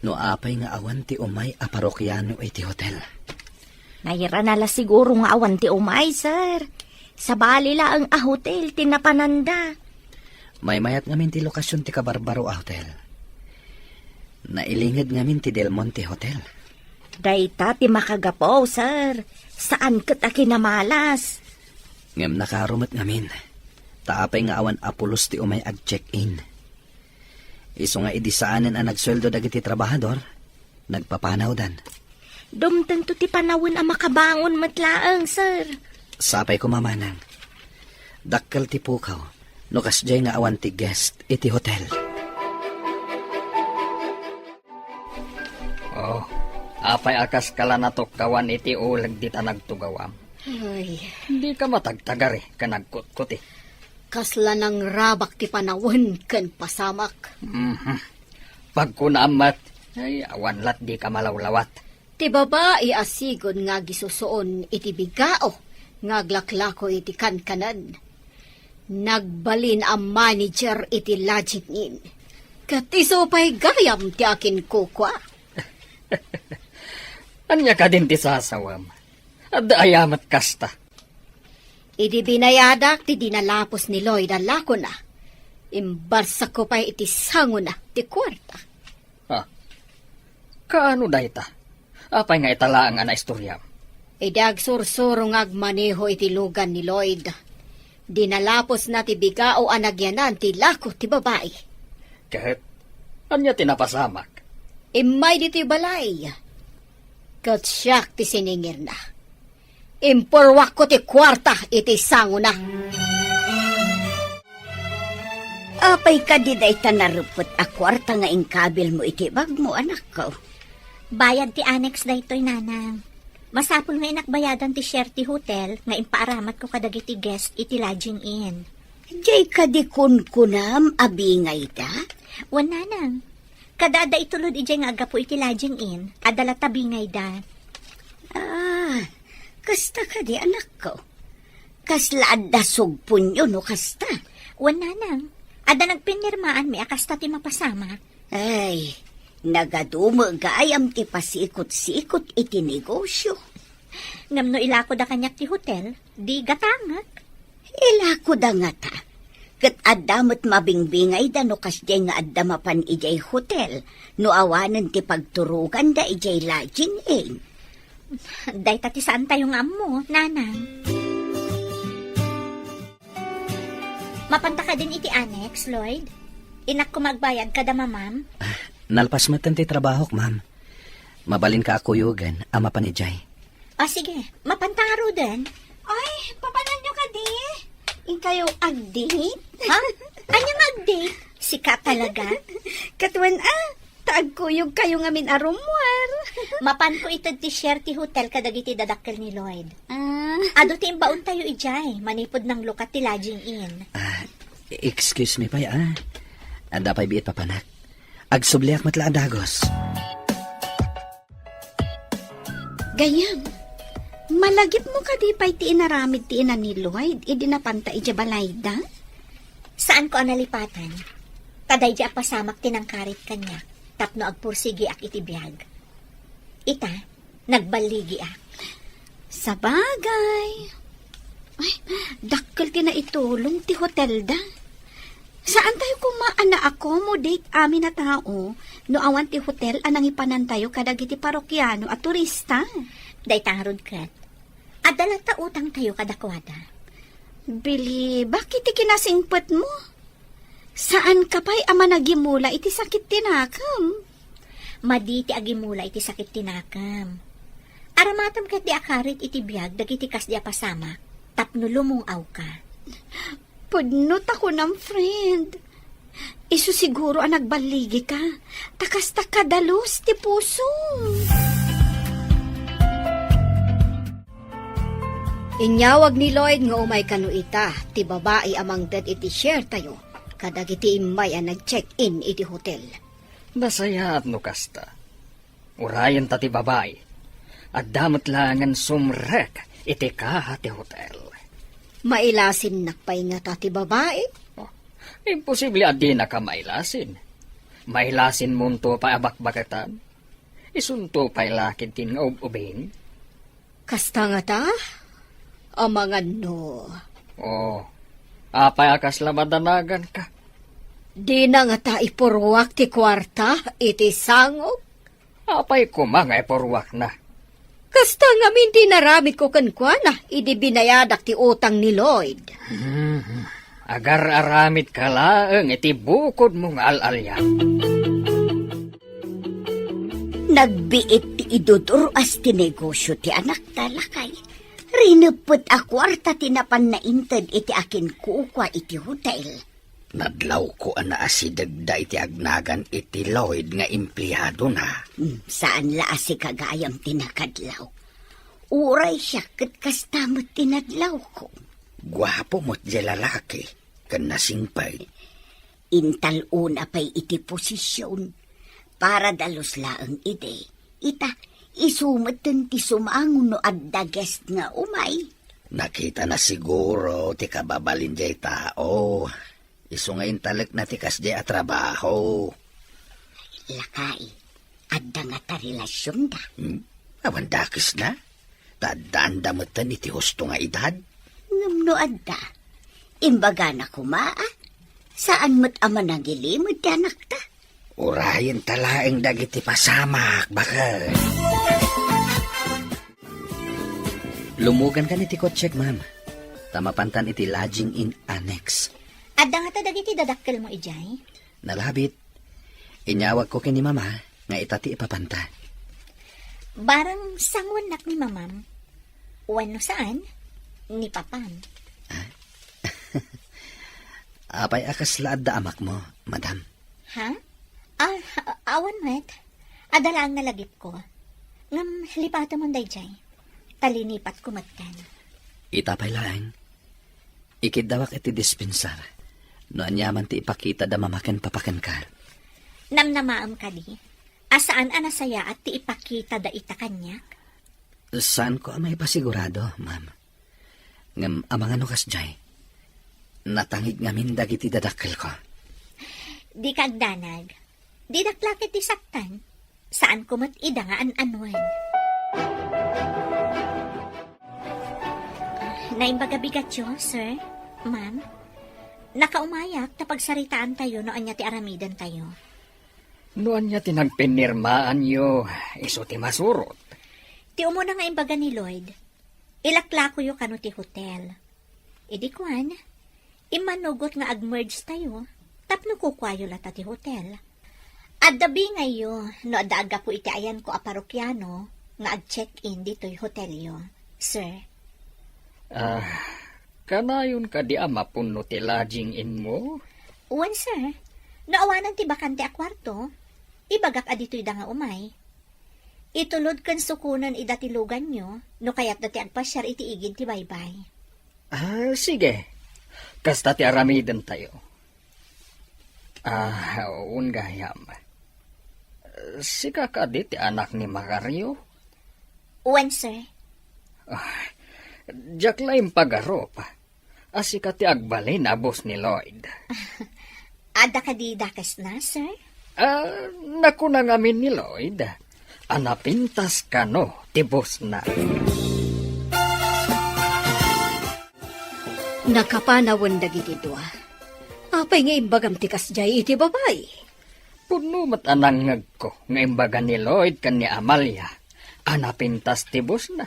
No apay nga awan ti umay a parokiano iti hotel. Nairana la siguro nga awan ti umay, sir. Sabali laeng a hotel ti napananda. Maymayat ngamin ti lokasion ti kabarbaro a hotel. Nailinged ngamin ti Del Monte Hotel. Dayta ti makagapu, sir. Saan ket a kinamalas. Ngem nakaro met ngamin. Ta apay nga awan a pulos ti umay ag-check-in. Isu nga idi saanen a nagsueldo dagiti trabahador, nagpapanawdan. Dumtengto ti panawen a makabangon met laeng, sir. Sapay koma, manang. Dakkel ti pukaw no kasdiay nga awan ti guest iti hotel. Oh, apay a kaska la natukkawan iti uleg dita nagtugawam? Ay. Dika matagtagari ken agkutkuti. Kasla nangrabak ti panawen ken pasamak. Mhm. Pagkunaam met, ay, awan lat dika malawlawat. Ti babai a sigud nga agisusuon iti bigao nga aglaklako iti kankanen. Nagbalin a manager iti lodging inn. Ket isu pay gayam ti akinkukua. Ania kadin ti sasawam? Adda aya met kasta? Idi binayadak ti dinalapos ni Lloyd a lakona, imbarsakko pay iti sangona ti kuarta. Ha? Kaano dayta? Apay nga ita laeng a naistoriam? Idi agsursuro nga agmaneho iti lugan ni Lloyd, dinalapos na ti bigao a nagyanan ti lako ti babai. Ket ania ti napasamak? Immay ditoy balay, ket siak ti siningirna. Impurwakko ti kuarta iti sangona. Apay kadi dayta narepet a kuarta nga inkabilmo iti bagmo, anakko? Bayad ti annex daytoy, nanang. Masapul nga inakbayadan ti share ti hotel nga impaaramatko kadagiti guest iti lodging inn. Diay kadi kunkunam a bingayda? Wen, nanang. Kada adda itulod idiay nga aggapu iti lodging inn, adda latta bingayda. Ah, kasta kadi, anakko? Kasla adda sugponyo no kasta? Wen, nanang. Adda nagpinirmaanmi a kasta ti mapasamak. Ay, nagadumo gayam ti pasikot-sikot iti negosyo. Ngem no ilakoda kaniak ti hotel, di gatangek. Ilakoda ngata. Ket adda met mabingbingayda no kasdiay nga adda mapan idiay hotel no awanen ti pagturoganda idiay lodging inn. Dayta ti saantayo nga ammo, nanang. Mapanta kadin iti annex, Lloyd? Innak koma agbayad kada mamam? Ah, nalpas metten ti trabahok, ma'am. Mabalinka a kuyogen a mapan idiay. Ah, sige. Mapanta ngaruden? Ay, papananyo kadi? Inkayo ag-date? Ha? Ania nga ag-date? Sika talaga? Ket wen a, ta agkuyogkayo ngamin a rummuar. Mapanko ited ti share ti hotel kadagiti dadakkel ni Lloyd. Ah. Adu ti imbaontayo idiay, manipud nanglukat ti lodging inn. Ah, excuse me pay, ah. Adda pay biit papanak. Agsubliak met la a dagus. Gayam, malagipmo kadi pay ti inaramid ti ina ni Lloyd idi napanta idiay balayda? Saanko a nalipatan. Ta daydi a pasamak ti nangkarit kaniak tapno agpursigiak iti biag. Ita, nagballigiak. Sabagay. Ay, dakkel ti naitulong ti hotelda. Saantayo koma a na-accommodate amin a tao no awan ti hotel a nangipanantayo kadagiti parokiano a turista. Dayta ngarud ket, adda latta utangtayo kadakuada. Bilibak iti kinasingpetmo. Saanka pay a managimula iti sakit ti nakem? Madi ti agimula iti sakit ti nakem. Aramatem ketdi a karit iti biag dagiti kasdi a pasamak tapno lumung-awka. Pudno ta kunam, friend. Isu siguro a nagballigika, ta kasta kadalus ti pusom. Inyawag ni Lloyd nga umay kano ita ti babai a mangted iti share tayo kadagiti immay a nag-check-in iti hotel. Nasayaat no kasta. Urayenta ti babai. Adda met laengen sumrek iti kaha ti hotel. Mailasinnak pay ngata ti babai? Oh, imposible a dinaka mailasin. Mailasinmonto pay a bakbaketan. Isunto pay la ketdin nga ub-ubing. Kasta ngata? Amangan no. Oh, apay a kasla madanaganka? Dina ngata ipurruak ti kuarta iti sangok? Apay koma nga ipurruakna? Kasta ngamin ti inaramidko kenkuana idi binayadak ti utang ni Lloyd. Hmm, agar-aramidka laeng iti bukodmo nga al-alian. Nagbiit ti idudur-as ti negosio ti anakta, lakay. Rineppet a kuarta ti napan nainted iti akinkukua iti hotel. Nadlawko a naasidegda iti agnagan iti Lloyd nga empleadona. Hmm, saan la a sika gayam ti nakadlaw. Uray siak ket kasta met ti nadlawko. Guapo met diay lalaki, ken nasingpet. Intal-ona pay iti posision. Para dalus laeng idi, ita, isu metten ti sumango no adda guest nga umay. Nakitana siguro ti kababalin diay tao. Isu nga intalekna ti kasdiay a trabaho. Lakay, adda ngata relasionda? Hmm? Awan dakesna? Ta addaanda metten iti husto nga edad? Ngem no adda, imbagana koma, a? Saan met a manangilimed ti anakta? Urayenta laeng dagiti pasamak, baket. Lumugankan iti kotsek, ma'am. Ta mapantan iti lodging in annex. Adda ngata dagiti dadakkelmo idiay? Nalabit. Inyawagko ken ni Mama nga ita ti ipapanta. Barang sanguennak ni Mamam. Wenno saan, ni Papam. Ah? Apay a kasla adda amakmo, madam? Ha? Ah, a-, awan met. Adda laeng nga lagipko. Ngem lipatemon daydiay. Ta linipatko metten. Ita pay laeng. Ikiddawak iti dispensar. No aniaman ti ipakita da mama ken papa kenka. Namnamaem kadi a saan a nasayaat ti ipakita da ita kaniak? Saanko a maipasigurado, ma'am. Ngem amangan no kasdiay, natangig ngamin dagiti dadakkelko. Dika agdanag. Didak la ket ti saktan. Saanko met ida nga an-anuen. Naimbag a bigatyo, sir, ma'am. Nakaumayak ta pagsaritaantayo no ania ti aramidentayo. No ania ti nagpinirmaanyo, isu ti masurot. Ti umuna nga imbaga ni Lloyd, ilaklakoyo kano ti hotel. Idi kuan, immanugot nga ag-merge-tayo tapno kukuayo latta ti hotel. Adda bingayyo no adda aggapu iti ayanko a parokiano nga ag-check-in ditoy hotelyo, sir. Ah, kanayon kadi a mapunno ti lodging inmo? Wen, sir. No awanan ti bakante a kuarto, ibagak a ditoy da nga umay. Itulod ken sukonen ida ti luganyo no kayatda ti agpasiar iti igid ti baybay. Ah, sige. Kasta ti aramidentayo. Ah, wen gayam. Sika kadi ti anak ni Macario? Wen, sir. Ah, diak la impagarup a sika ti agbalin a boss ni Lloyd. Adda kadi dakesna, sir? Ah, nakuna ngamin ni Lloyd a napintas kano ti bossna. Nakapanawen dagiti dua. Apay nga imbagam ti kasdiay iti babai? Pudno met a nangngegko nga imbaga ni Lloyd ken ni Amalia a napintas ti bossna.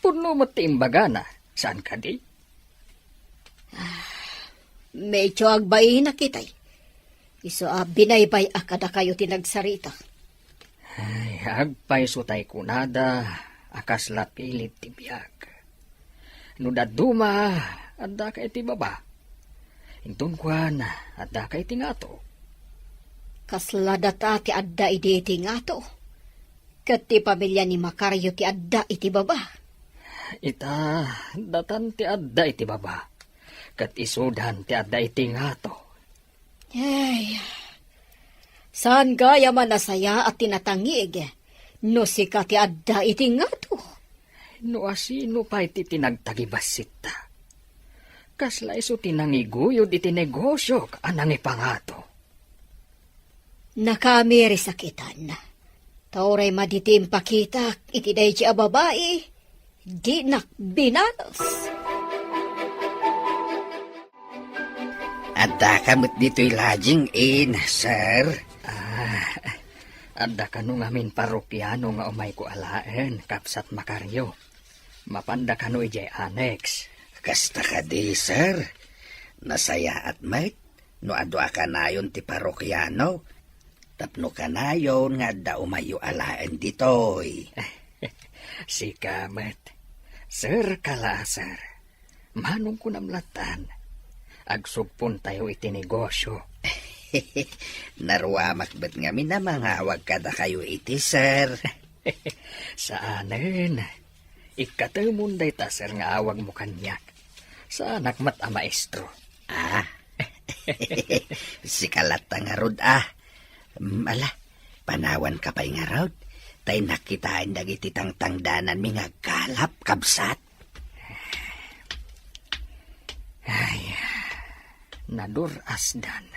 Pudno met ti imbagana, saan kadi? Ah, medyo agbainak itay. Isu a binaybay-ak kadakayo ti nagsarita. Ay, agpayso tay kunada a kasla pilit ti biag. No dadduma, addaka iti baba. Inton kuan, addaka iti ngato. Kasla data ti adda idi iti ngato. Ket ti pamilia ni Macario ti adda iti baba. Ita, datan ti adda iti baba. Ket isudan ti adda iti ngato. Ay, saan gayam a nasayaat ti natangig no sika ti adda iti ngato? No asino pay ti tinagtagibassitta? Kasla isu ti nangiguyod iti negosiok a nangipangato. Nakaamiri sakitan. Ta uray madi ti impakitak iti daydi a babai, dinak binalos. Addaka met ditoy lodging inn, sir? Ah, Adda kano ngamin parokiano nga umayko alaen, Kabsat Macario? Mapanda kano idiay annex? Kasta kadi, sir. Nasayaat met no adu a kanayon ti parokiano tapno kanayon nga adda umayyo alaen ditoy. Sika met. Sir ka la, sir. Manong kunam lattan, agsugpontayo iti negosyo. Naruamak met ngamin a mangawag kadakayo iti sir. Saanen. Ikkatemon dayta, sir, nga awagmo kaniak. Saanak met a maestro. Ah. Sika latta ngarud, ah. Mm, ala, panawanka pay ngarud. Tay nakitaen dagiti tangtangdananmi nga agkalap, kabsat. Ay, nadur-asdan.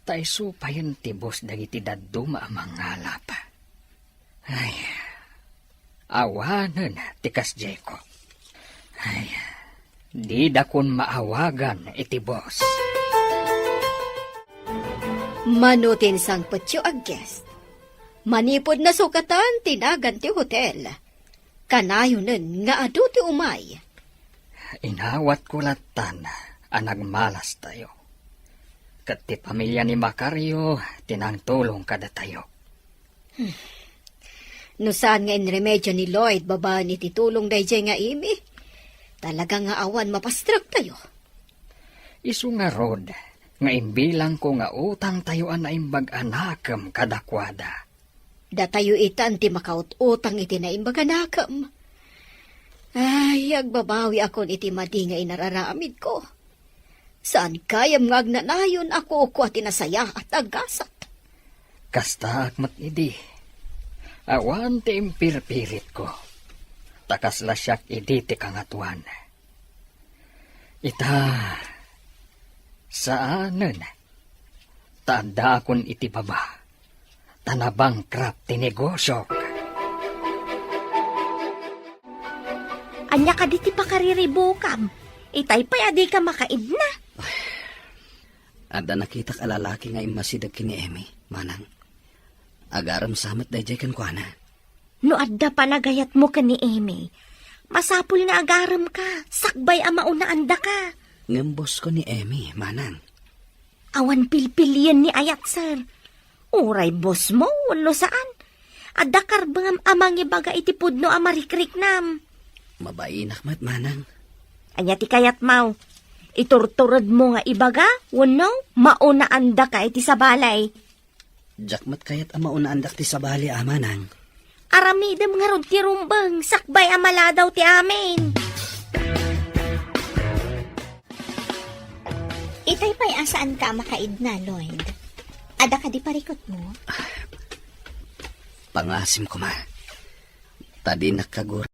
Ta isu payen ti bus dagiti dadduma a mangalap. Ay, awanen ti kasdiayko. Ay, didakon maawagan iti bus. Mano ti insangpetyo a guest, manipud nasukatan ti nagan ti hotel, kanayonen nga adu ti umay. Inawatko lattan a nagmalastayo. Ket ti pamilya ni Macario ti nangtulong kadatayo. Hmm. No saan nga inremedyo ni Lloyd babaen iti tulong daydiay nga Amy, talaga nga awan mapastrektayo. Isu ngarud nga imbilangko nga utangtayo a naimbag a nakem kadakuada. Datayo itan ti makaut-utang iti naimbag a nakem. Ay, agbabawiakon iti madi nga inararamidko. Saan gayam nga agnanayon a kukua ti nasayaat a gasat. Kastaak met idi. Awan ti impirpiritko. Ta kasla siak idi ti kangatoan. Ita, saanen. Ta addaakon iti baba. Ta nabankrupt ti negosiok. Ania kadi ti pakariribukam? Itay pay a dika makaidna. Adda nakitak a lalaki nga immasideg ken ni Amy, manang. Agarem sa met daydiay kenkuana. No adda panagayatmo ken ni Amy, masapul nga agaremka, sakbay a maunaan daka. Ngem bosko ni Amy, manang. Awan pilpilien ni ayat, sir. Uray bosmo wenno saan, adda karbengam a mangibaga iti pudno a marikriknam. Mabainak met, manang. Ania ti kayatmo? Iturturedmo nga ibaga wenno maunaan daka iti sabali? Diak met kayat a maunaan dak ti sabali, a manang. Aramidem ngarud ti rumbeng sakbay a maladaw ti amin. Itay pay a saanka a makaidna, Lloyd. Adda kadi parikutmo? Pangasim koma. Ta dinak kagur-